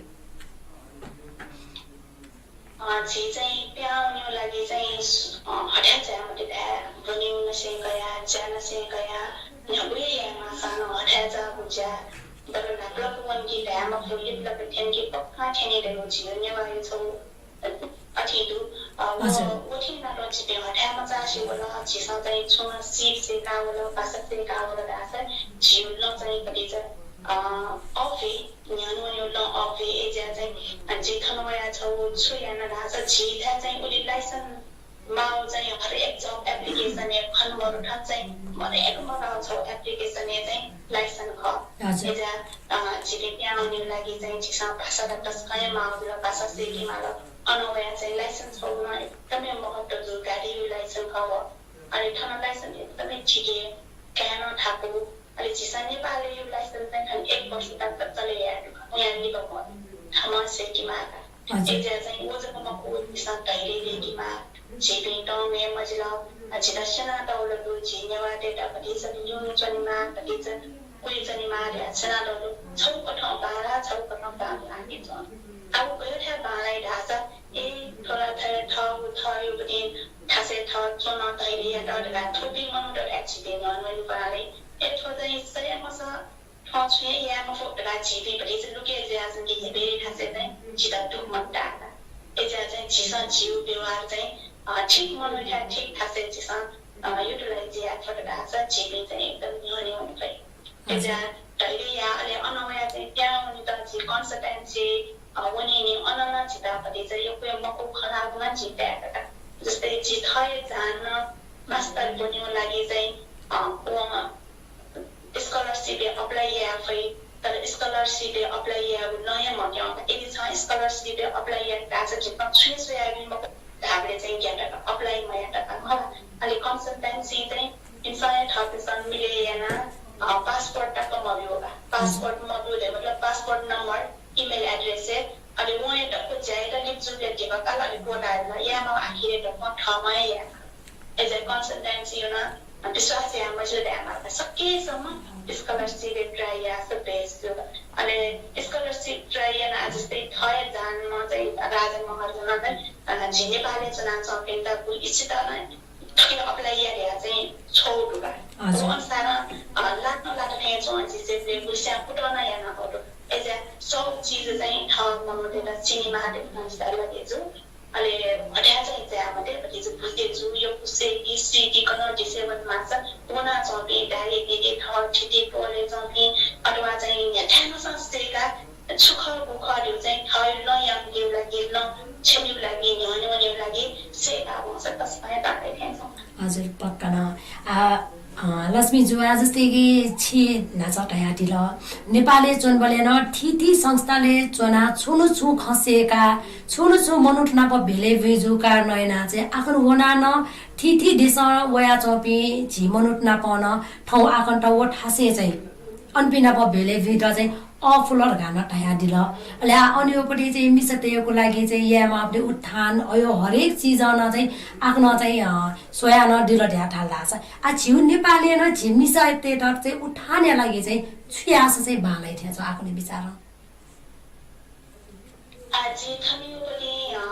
अ, झी चाहिँ पिहां वनेगु लागि चाहिँ सु-, अ, हथाय् झाये मते धाये, ब्वनेगु नसें कयाः, ज्या नसें कयाः, न्ह्यब्वया याये माःसां नं हथाय् झाःगु ज्या, बरु न्हापालाक वंकि धाये मखु, लिपलाक थ्यंकि, पक्का थ्यनी धइगु झीगु नेवाःया छगू अथे दु। अ, व, हजुर। व थें नाप झीपिं हथाय् मचासे वल, झीसं चाहिँ छुं सीप सय्‌का वल, भाषा सय्‌का वल धाःसा झीगु लं चाहिँ भतिचा, अ, अःपु हे, न्ह्यःने वनेगु लं अःपु हे। अय्‌जुयाः चाहिँ, अ, झी थन वयाः छगू छु याना धाःसा झीथाय् चाहिँ उलि license माःगु चाहिँ हरेक job application-य् खने मरु, थन चाहिँ हरेक मगाःगु छगू application-य् चाहिँ license खः। हजुर। अय्‌जुयाः, अ, झीपिं पिहां वनेगु लागि चाहिँ झीसं भाषा ला तसकं हे माःगु जुल, भाषा सय्‌के माल। अन वयाः चाहिँ license छगू नं एकदमै महत्त्व जू, गाडीया license खः व। अले थन license एकदमै ठीक हे, काय् नं थाकु, अले झीसं नेपालय् यो lifestyle चाहिँ थन एक वर्ष तक चले याये दु। उयां निकः मदु। थःम्हं सय्‌के माः का। हजुर। अय्‌जुया चाहिँ व जक मखु, झीसं धैर्य दय्‌के माः। झीपिं तंम्ह हे मजिल, अ, झीत स्यनातःगु दु, झी नेवाःतय्‌त भतिचा न्ह्यःने च्वनेमाः, भतिचा कुने च्वनेमाः धयाः स्यनातःगु दु। छगू कथं बांलाः, छगू कथं बांलाः हे च्वं। अब गय् थें बांलाइ धाःसा, ए, थ्व ला थः, थःगु, थःगु पतिं थासय् थः च्वन धैर्य यात धकाः थुपिं मनूत ला झीपिं न्ह्यःने वनेमाः। ए, थ्व चाहिँ सय्‌मस थ्वं छुं हे याये मफु धकाः झीपिं भतिचा लुके जुयाच्वंके हे बेले थासय् चाहिँ झीत दुःख मन्ताः। अय्‌जुया चाहिँ झीसं झीगु व्यवहार चाहिँ, अ, ठीक मनूथाय् ठीक थासय् झीसं, अ, utilize याये फत धाःसा झीपिं चाहिँ एकदम न्ह्यःने वने फइ। हजुर। अय्‌जुया धैर्य या, अले अन वया चाहिँ त्यां वनेत झी consultancy, अ, वनेनि अन नं झीत भतिचा यक्व मखु खँ ल्हाःगु नं झी ताये दत। जस्तै झी थः हे जहान नं master ब्वनेगु लागि चाहिँ, अ, वं scholarship-य् apply याये फइ, तर scholarship-य् apply यायेगु लँ हे मन्यं। यदि छं scholarship-य् apply यात धाःसा झीसं छुं हे स्वयाबी मखु धाःबलय् चाहिँ ग्यात का, apply मयात का। अले consultancy चाहिँ इमिसं हे थःपिन्सं मिले यानाः, अ, passport तक मब्यूगु का। Passport मब्यू धइ मतलब passport number, email address हे, अले वं हे दक्व ज्या यात, लिपा जूबलय् धिबा काल, अले क्वता जुल। यायेमाःगु आखिरय् दक्वं थःम्हं हे याये माः। अय्‌जुया consultancy-य् नं विश्वास याये मज्यू धायेमाः का। सकेसम्म scholarship-य् try याःसा बेस जू। अले scholarship try यानाः जस्तै थः हे जहानम्ह चाहिँ राजा महर्जन चाहिँ, अ, झी नेपालय् च्वनाच्वंपिन्त गुलि इच्छित नं थुके apply याये धयाः चाहिँ छ्वःगु दु का। हजुर। व अनुसारं, अ, लात लात थें च्वं झी चाहिँ गुलिस्यां कुतः नं यानातःगु दु। अय्‌जुया सब चिज चाहिँ थः मनूतय्‌त चिनेमाः धइगु खँ जितः लगे जू। अले हथाय् चाहिँ जाये मते, भतिचा भुस्ते जू, यक्व सय्‌की, सीकी, गनं देशय् वनेमाःसा वनाच्वंपिं दाइ दिदी थः थीथी टोलय् च्वंपिं अथवा चाहिँ न्ह्याथाय् नसं सय्‌काः छु खः गु खः धइगु चाहिँ थःगु लँ यानादीगु लागि, लँ छ्यनीगु लागि, न्ह्यःने वनेगु लागि सय्‌काः वंसा तसकं हे बांलाइ थें च्वं। हजुर, पक्का नं। आ, अ, लक्ष्मी जु, आ, जस्तै कि छिं न्हाचः धयादिल, नेपालय् च्वंबलय् नं थीथी संस्थालय् च्वनाः छुं न छुं खँ सय्‌काः, छुं न छुं मनूत नाप भेले बुँ जूगु कारणं यानाः चाहिँ आखन वनाः नं थीथी देशं वयाच्वंपिं झी मनूत नाप नं थौं आखन त व थासय् चाहिँ अनपिं नाप भेले बुँइत चाहिँ अःपुल धकाः नं धयादिल। अले आ, अन योपट्टि चाहिँ मिसातय्‌गु लागि चाहिँ यायेमाःपट्टि उत्थान, अयो हरेक चिजं नं चाहिँ आखनं चाहिँ, अ, स्वयाः नं दिल धयाः धाल धाःसा, आ, झीगु नेपालय् नं झी मिसातय्‌त चाहिँ उत्थानया लागि चाहिँ छु याःसा चाहिँ बांलाइ थें च्वं आखुनि बिचारं? आ, जि थमियोपट्टि, अ,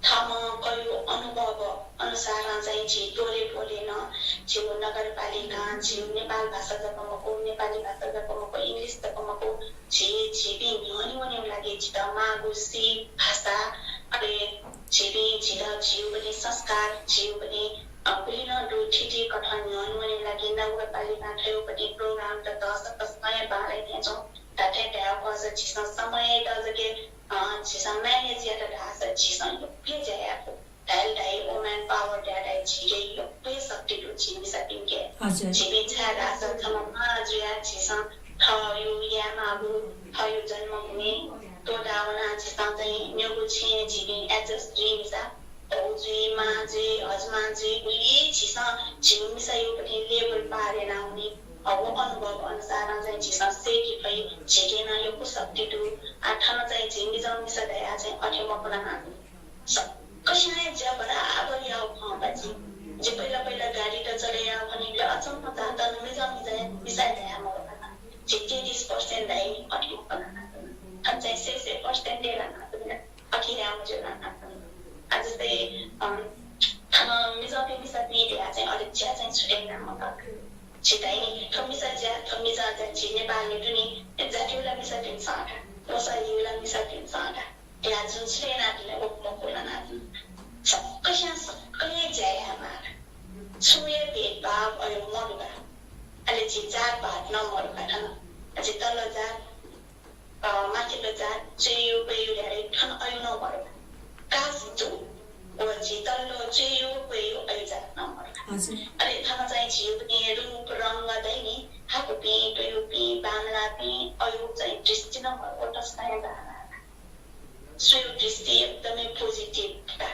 थःम्हं कयागु अनुभव अनुसारं चाहिँ झी टोले टोले नं, झीगु नगरपालिकां, झीगु नेपाल भाषा जक मखु, नेपाली भाषा जक मखु, English जक मखु, झी, झीपिं न्ह्यःने वनेगु लागि झीत माःगु सीप, भाषा, अले झीपिं, झीत, झीगुपट्टि संस्कार, झीगुपट्टि, अ, गुलि नं दु, थीथी कथं न्ह्यःने वनेगु लागि नगरपालिकां थ्वयागुपट्टि program त तःसा तसकं हे बांलाइ थें च्वं। धात्थें धायेगु खःसा झीसं समययात जक, अ, झीसं manage यात धाःसा झीसं यक्व हे ज्या याये फु। धाइल धाइ woman power धया धाइ झीके यक्व हे शक्ति दु झी मिसापिंके। हजुर। झीपिं छाय् धाःसा थन मां जुयाः झीसं थःगु यायेमाःगु, थःगु जन्मभूमि त्वःता वनाः झीसं चाहिँ मेगु छेँय् झीपिं adjust जुइमिसा, भौ जुइ, मां जुइ, हजमां जुइ, गुलि झीसं झीगु मिसायागुपट्टि level पार यानावनी। अ, व अनुभव अनुसारं चाहिँ झीसं सय्‌के फइ, झीके नं यक्व शक्ति दु। आ, थन चाहिँ झी मिजं मिसा धयाः चाहिँ अथे मखु ला। सकसिनं हे ज्या बराबर याःगु खः बा जि। जि पहिला पहिला गाडीत चले याःगु खनीबलय् अचम्म धाल, तर मिजं मिजं मिसा धयाः मखु ला। झी तेत्तिस percent धाइ नि, अथे मखु ला। थन चाहिँ सय सय percent हे ला। अथे याये मज्यू ला। आ, जस्तै, अ, थन मिजंपिं मिसापिं धयाः चाहिँ अले ज्या चाहिँ छुट्याइ याना मखु। झी धाइ नि, थ्व मिसा ज्या, थ्व मिजं ज्या, झी नेपालय् दुने जातिउला मिसापिन्सं का, वसः हिउला मिसापिन्सं का। या जुन छुट्याइ यानादीगु मखु ला। सकसिनं सकलें ज्या यायेमाः। छुं हे भेदभाव अयो मदु का। अले झी जात भात नं मदु का थन। झी तल्लो जात, अ, माथिल्लो जात, च्वय्‌यु, क्वय्‌यु धयाः थन अयो नं मदु का। Caste दु, व झी तल्लो च्वय्‌यु, क्वय्‌यु अयो जात नं मदु का। हजुर। अले थन चाहिँ झीगु रूप रंग धाइ नि, हाकुपिं, त्वयुपिं, बांमलाःपिं, अयो चाहिँ दृष्टि नं मदु, व तसकं हे बांमलाः। स्वयु दृष्टि एकदमै positive का।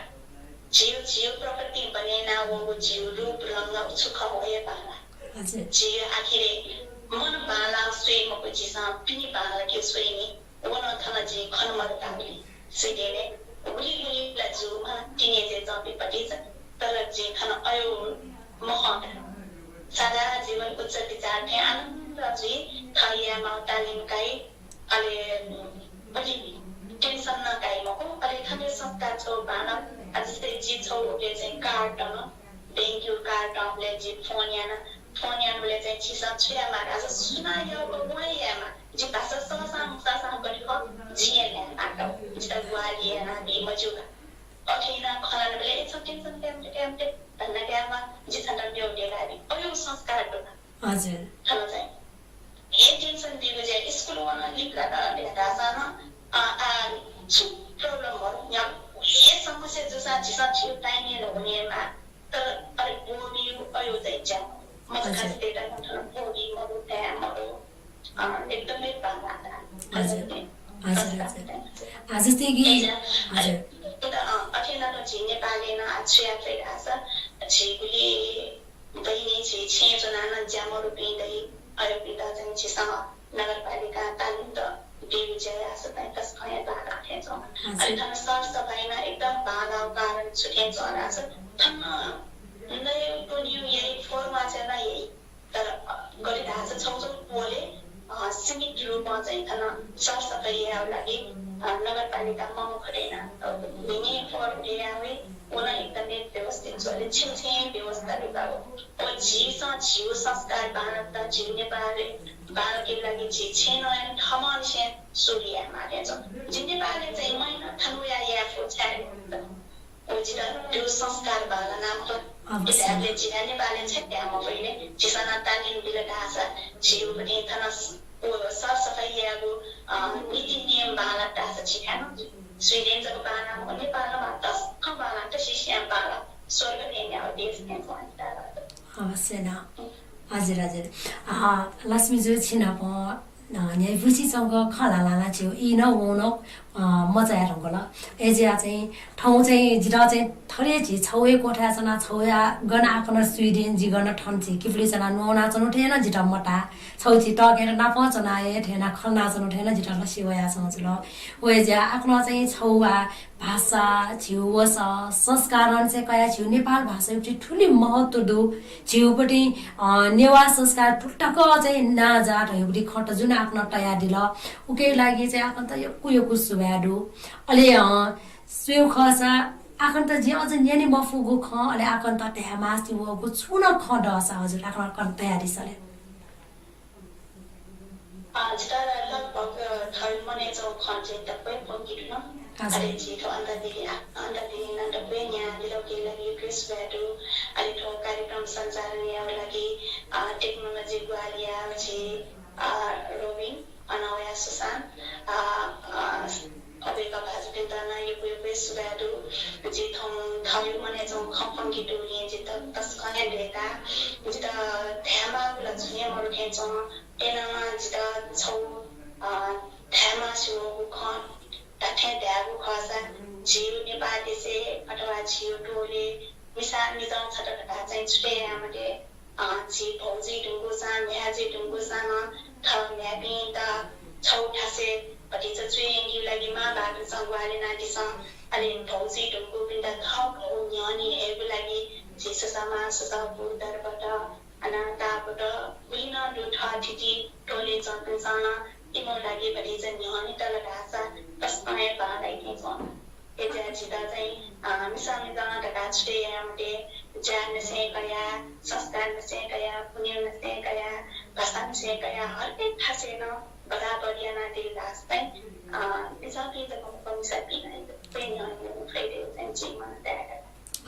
झीगु, झीगु प्रकृतिं बने यानावःगु झीगु रूप रंग व छु खः व हे बांमलाः। हजुर। झीगु आखिरय् मन बांलाः स्वये मखु, झीसं पिने बांलाक स्वइनि। व नं थन जिं खने मदुगुलिं स्वीडेनय् गुलि गुलि ला जूम्ह teenage-य् च्वंपिं भतिचा, तर जिं थन अय् मखं का। सारा जीवन उच्च विचार थें आनन्द जुइ, थः यायेमाःगु तालिम काइ, अले बलि tension नं काइ मखु। अले थन संस्कार छगू बांलाः, अझ जस्तै जि छगू उबलय् चाहिँ card तन, bank-यु card तंबलय् जि phone याना, phone यानाबलय् चाहिँ झीसं छु यायेमाः धाःसा सुनां याःगु वं हे यायेमाः। जि भाषा सःसां मसःसां गथे खः, जिं हे ल्हायेमाः। जितः ग्वाहालि यानादी मज्यू का। अथे यानाः खँ ल्हानाबलय् ए, छ tension काये मते, काये मते धन्दा कायेमाः, जि छन्त मेगु देकादी। अय् संस्कार दु का। हजुर। थन चाहिँ हे tension बीगु ज्या, स्कुल वन, लिपलात धाःसां नं, अ, आ, छु problem मरु, न्ह्यागु हे समस्या जूसां झीसं झीगु time-य् ल्ह्वनेमाः। तर अले ब्वःबीगु अय् चाहिँ ज्या मखु। मचा हजुर। खास देता नं थन ब्वःबी मरु, तया मरु। अ, एकदमै बांलाः। हजुर। हजुर, हजुर। आ, जस्तै कि, ए, हजुर। अ, अथे नं झी नेपालय् नं आ, छु याये फइ धाःसा, झी गुलि बहिनी झी छेँय् च्वनाः नं ज्या मरुपिं दइ, अय्‌पिन्त चाहिँ झीसं नगरपालिकां तालिम त बीगु ज्या याःसा चाहिँ तसकं हे बांलाः थें च्वं। हजुर। अले थन सरसफाइ नं एकदम बांलाःगु कारण छु थें च्वं धाःसा थन नयेगु त्वनेगु याइ, फोहोर म्वाःचा नं याइ। तर, अ, गथे धाःसा छगू छगू पोलय्, अ, सीमित रूपं चाहिँ थन सरसफाइ यायेगु लागि, अ, नगरपालिका ममखुतय् नं, अ, न्हिनय् फोहोर तयाः वइ, व नं एकदमै व्यवस्थित जुइ। अले छिकछेँ व्यवस्था दुगु। व झीसं झीगु संस्कार बांलाक, झीगु नेपालय् बांलाकेगु लागि झी छेँ नं थःम्हंनिसें सुरु यायेमाः थें च्वं। झी नेपालय् चाहिँ महिना थन वयाः याये फु छाय् व जितः त्यो संस्कार बांलाना मखु। अवश्य। इत्यादि जितः नेपालय् छ्यात्याः मफइले, झीसं नं तालिम बिल धाःसा, झीगु पनि थन स-, व सरसफाइ यायेगु, अ, नीति नियम बांलात धाःसा झीथाय् नं स्वीडेन जक बांलाः मखु, नेपालं नं तसकं बांलाः, तसिसियां बांलाः, स्वर्ग थें न्यागू देश थें च्वं जितः। अवश्य नं। हजुर, हजुर। अ, लक्ष्मी जु, छिनाप अ, न्ह्याइपुसे च्वंक खँ ल्हानाच्वंगु ई नं वं नं, अ, मचाया धुंकल। अय्‌जुया चाहिँ थौं चाहिँ जितः चाहिँ थथे झी छगू हे कोठाय् च्वना, छगू हे गन आः कन स्वीडेन, जि गन थन झी किपुलिइ च्वना न्वनाच्वनु थें नं जितः मताः। छगू झी तःकेत नापं च्वना हे थें नं खँ ल्हानाच्वनु थें नं जितः लसि वयाच्वंगु जुल। अय्‌जुया आः कन चाहिँ छगू आ भाषा, झीगु वसः, संस्कार अन चाहिँ कयाः झीगु नेपाल भाषाया प्रति थुलि महत्व दु। झीगु प्रति, अ, नेवाः संस्कार थुलि तक चाहिँ नांजाः धइगु प्रति खँ त जुन आः कन तयादिल। उकिया लागि चाहिँ आः कनत यक्व यक्व सुभाय् दु। अले, अ, स्वयेगु खःसा आः कनत जिं अझ न्यने मफुगु खँ, अले आः कनत धायेमास्ति वःगु छुं नं खँ दःसा हजुर आः कन, कन तयादिसँ ले। अ, जितः लगभग, अ, थःगु मनय् च्वंगु खँ चाहिँ दक्वं हे प्वंके धुन। हजुर। अले झी थ्व अन्तादिनी, अ, अन्तादिनी नं दक्वं हे न्ह्याः दिल, उकिया लागि यक्व हे सुभाय् दु। अले थ्व कार्यक्रम सञ्चालन यायेगु लागि, अ, technology ग्वाहालि याः झी, अ, रोबिन, अन वया सुशान्त, अ, अ, अबय्‌क भाजुपिन्त नं यक्व यक्व हे सुभाय् दु। जि थौं थःगु मनय् च्वंगु खँ प्वंके दुगुलिं जितः तसकं हे लय्‌ताः। जितः धायेमाःगु ला छुं हे मदु थें च्वं। अय्‌नं जितः छगू, अ, धायेमास्ति वःगु खँ धात्थें धायेगु खःसा, झीगु नेपाल देशय् अथवा झीगु टोलय् मिसा मिजं छता धकाः चाहिँ छुतय् याये मते। अ, झी भौजी धुंकूसां, म्ह्याय् जुइ धुंकूसां नं थः म्ह्याय्‌पिन्त छगू थासय् भतिचा च्वय् यंकेगु लागि मांभाःपिन्सं ग्वाहालि यानादिसँ। अले भौजी धुंकूपिन्त थः भौ न्ह्यःने हयेगु लागि झी सुषमा, सुसः, बु, दर्पत, अन ताःपत, गुलि नं दु थःथिति टोलय् च्वंपिन्सं नं इमिगु लागि भतिचा न्ह्यःने तल धाःसा तसकं हे बांलाइ थें च्वं। अय्‌जुया झीत चाहिँ, अ, मिसा मिजं धकाः छुतय् याये मते, ज्या नसें कयाः, संस्कार नसें कयाः, पुण्य नसें कयाः, भाषा नसें कयाः, हरेक थासय् नं बराबर यानादिल धाःसा चाहिँ, अ, मिजंपिं जक मखु, मिसापिं नं यक्व हे न्ह्यःने वने फइ धइगु चाहिँ जिं मनंतय्‌का।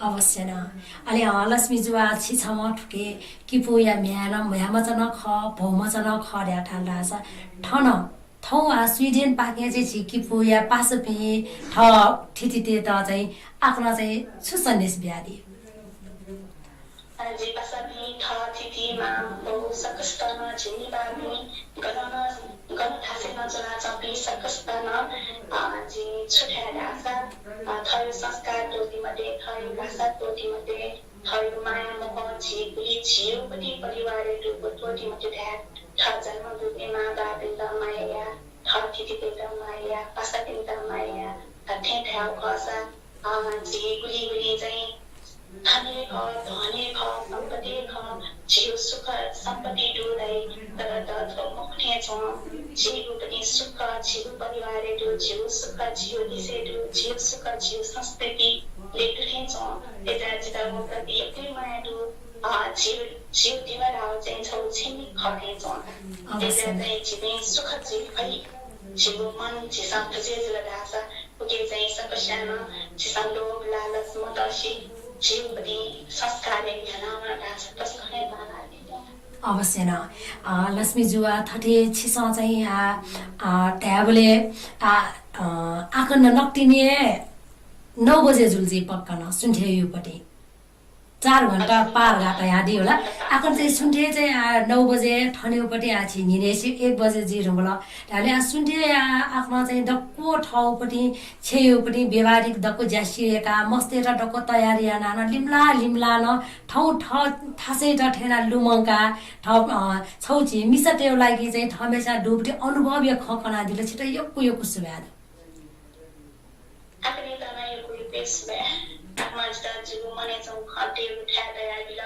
अवश्य नं। अले, अ, लक्ष्मी जु, आ, छि छम्ह थुकी किपूया म्ह्याय् नं, म्ह्याय्‌मचा नं खः, भौमचा नं खः धयाः धाल धाःसा थन थौं आ स्वीडेनपाखें चाहिँ झी किपूया पासापिं थःथितितय्‌त चाहिँ आः कन चाहिँ छु सन्देश बियादी? अ, जि पासापिं, थःथिति, मां, बौ सकसितं नं, झी नेपाःपिं, गन नं, गन थासय् नं च्वनाच्वंपिं सकसितं नं, अ, जिं छु धाये धाःसा, अ, थःगु संस्कार त्वःती मते, थःगु भाषा त्वःती मते, थःगु माया मोह, झी गुलि झीगु पति परिवारय् दुगु त्वःती मते धाये। थः जन्म दुपिं मांबौपिन्त माया या, थः थितिपिन्त माया या, पासापिन्त माया या। थथे धायेगु खःसा, अ, झी गुलिं गुलिं चाहिँ धन हे खः, धन हे खः, सम्पत्ति हे खः, झीगु सुख सम्पत्ति दु धाइ, तर द थ्व मखु थें च्वं। झीगु पनि सुख झीगु परिवारय् दु, झीगु सुख झीगु देशय् दु, झीगु सुख झीगु संस्कृतिइ दु थें च्वं। अय्‌सा जितः व प्रति यक्व माया दु। अ, झीगु, झीगु दिवा धाःगु चाहिँ छगू छिमि खः थें च्वं। अवश्य। अय्‌सा चाहिँ झीपिं सुख जुइ फइ। झीगु मन झीसं बुझे जुल धाःसा उकी चाहिँ सकस्यां नं झीसं लोभ लालच मतसे झीगु प्रति संस्कारय् न्ह्याना वन धाःसा तसकं हे बांलाः। अवश्य नं। अ, लक्ष्मी जु, आ, थथे छिसं चाहिँ, आ, आ, धायेबलय्, आ, अ, आखन नकतिनि नौ बजे जुल जुइ पक्का नं सुन्थे युपति। चार घण्टा पार घात यादी होला। आखन चाहिँ सुन्थे चाहिँ, आ, नौ बजे थनेउपति आ छि न्हिनेसि एक बजे जुइ धुंकल। धाले आ सुन्थे आ आखन चाहिँ दक्व थःउपति छेँयुपति व्यावहारिक दक्व ज्या सिधयेका मस्तय्‌त दक्व तयारी यानाः नं लिमलाः लिमलाः नं थौं थः थासय्‌त थ्यनाः लुमंकाः थः, अ, छौ झी मिसातय् लागि चाहिँ थःम्हस्यां दुगुपति अनुभवया खँ कनादिल छित यक्व यक्व सुभाय् दु। आखन नं यक्व यक्व सुभाय्। आखन जितः जिगु मनय् च्वंगु खँ तयेगु थाय् तयाबिल,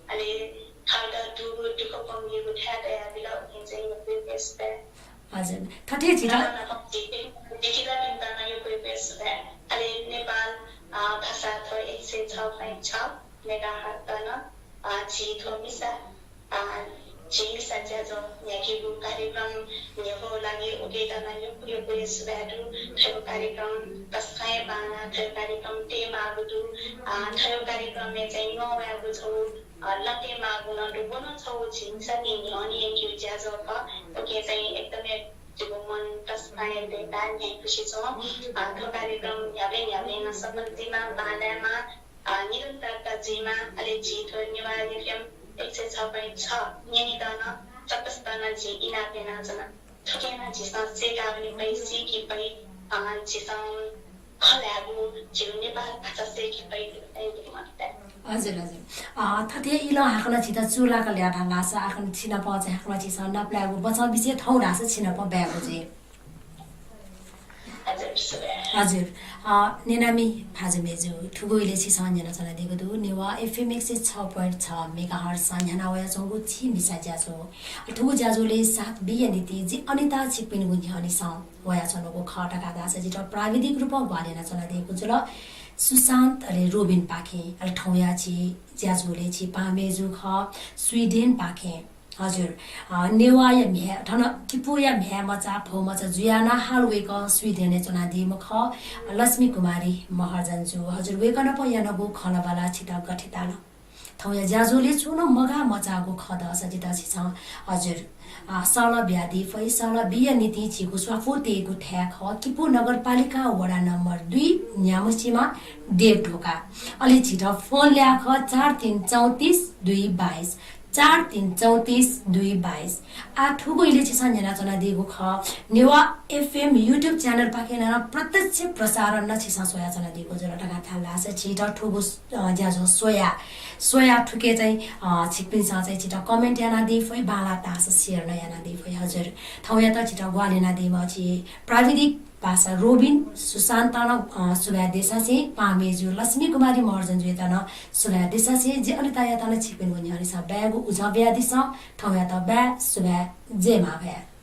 अले थःत दुगु दुःख प्वंकेगु थाय् तयाबिल, उकिं चाहिँ यक्व यक्व सुभाय्। हजुर, थथे झीत। अ, देखिलापिन्त नं यक्व यक्व सुभाय्। अले नेपाल, अ, भाषा थ्व एक सय छ point छ megahertz त नं, अ, झी थ्व मिसा अ, झी मिसा ज्याझ्वः न्ह्याकेगु कार्यक्रम न्ह्यब्वयेगु लागि उकियात नं यक्व यक्व हे सुभाय् दु। थ्व कार्यक्रम तसकं हे बांलाः, थ्व कार्यक्रम तयेमाःगु दु। अ, थ्व कार्यक्रमय् चाहिँ नवायेगु छगू, अ, लँ तयेमाःगु नं दु। व नं छगू झी मिसापिं न्ह्यःने यंकेगु ज्याझ्वः खः। उकिं चाहिँ एकदम हे जिगु मन तसकं हे लय्ताः न्ह्याइपुसे च्वं। अ, थ्व कार्यक्रम न्ह्याबलें न्ह्याबलें नं सफल जुइमा, बांलायेमा। अ, निरन्तरता जुइमा, अले झी थ्व नेवाः FM एक सय छ point छ न्यनेत नं सकसितं नं जिं इनाप यानाच्वना। थुकिं नं झीसं सय्‌कावने फइ, सीके फइ, अ, झीसं खँ ल्हायेगु, झीगु नेपाल भाषा सय्‌के फइ, थुकिं जिं मत। हजुर, हजुर। अ, थथे इलं हाकनं झीत चूलाक ल्याः धाःसा, हाकनं छिनाप चाहिँ हाकनं झीसं नापलायेगु बचं बिसे थौं धाःसा छिनाप ब्यागु जुइ। हजुर। अ, नेनामि भाजु मय्‌जु, थुगु इलय् छिसं न्यनाच्वनादीगु दु नेवाः FM एक सय छ point छ megahertz न्ह्याना वयाच्वंगु झी मिसा ज्याझ्वः। अ, थुगु ज्याझ्वलय् साथ बिया निंतिं जि अनिता छिकपिनिगु न्ह्यःनेसं वयाच्वनागु खः धकाः धाःसा जितः प्राविधिक रूपं ग्वाहालि यानाच्वनादीगु जुल सुशान्त अले रोबिनपाखें। अले थौंया झी ज्याझ्वलय् झी पाहां मय्‌जु खः स्विडेनपाखें। हजुर, अ, नेवाःया म्ह्याय्, थन किपूया म्ह्याय् मचा, भौ मचा जुयाः नं हाल वय्‌कः स्विडेनय् च्वनादीम्ह खः, लक्ष्मी कुमारी महर्जन जु। हजुर, वय्‌कलं नं यानागु खँल्हाबल्हा छित गथे ताल? थौंया ज्याझ्वलय् छुं नं मगाः मचाःगु खँ दःसा जितः छिसं, हजुर, अ, सल्लाह बियादी फइ, सल्लाह बिया निंतिं झीगु स्वापू तयेगु थाय् खः, किपू नगरपालिका वडा नम्बर दुई, न्याम्हसिमा देवढोका। अले झीत फोन ल्याः खः, चार तीन चौंतिस दुई बाइस। चार तीन चौंतिस दुई बाइस। आः थुगु इलय् छिसं न्यनाच्वनादीगु खः। नेवाः FM YouTube channel पाखें नं प्रत्यक्ष प्रसारण नं छिसं स्वयाच्वनादीगु जुल धकाः धाःसा झीत थुगु, अ, ज्याझ्वः स्वया, स्वया थुके चाहिँ, अ, छिकपिन्सं चाहिँ झीत comment यानादी फइ, बांलाः धाःसा share नं यानादी फइ। हजुर, थौंयात झीत ग्वाहालि यानादीम्ह झी प्राविधिक भाजु रोबिन सुशान्तयात नं, अ, सुभाय् देछासें, पाहां मय्‌जु लक्ष्मी कुमारी महर्जन जुयात नं सुभाय् देछासें, जि अनितायात नं छिकपिनिगु न्ह्यःनेसं बाय्‌गु उजं बियादिसँ। थौंयात बाय्, सुभाय्, जय मांभाय्।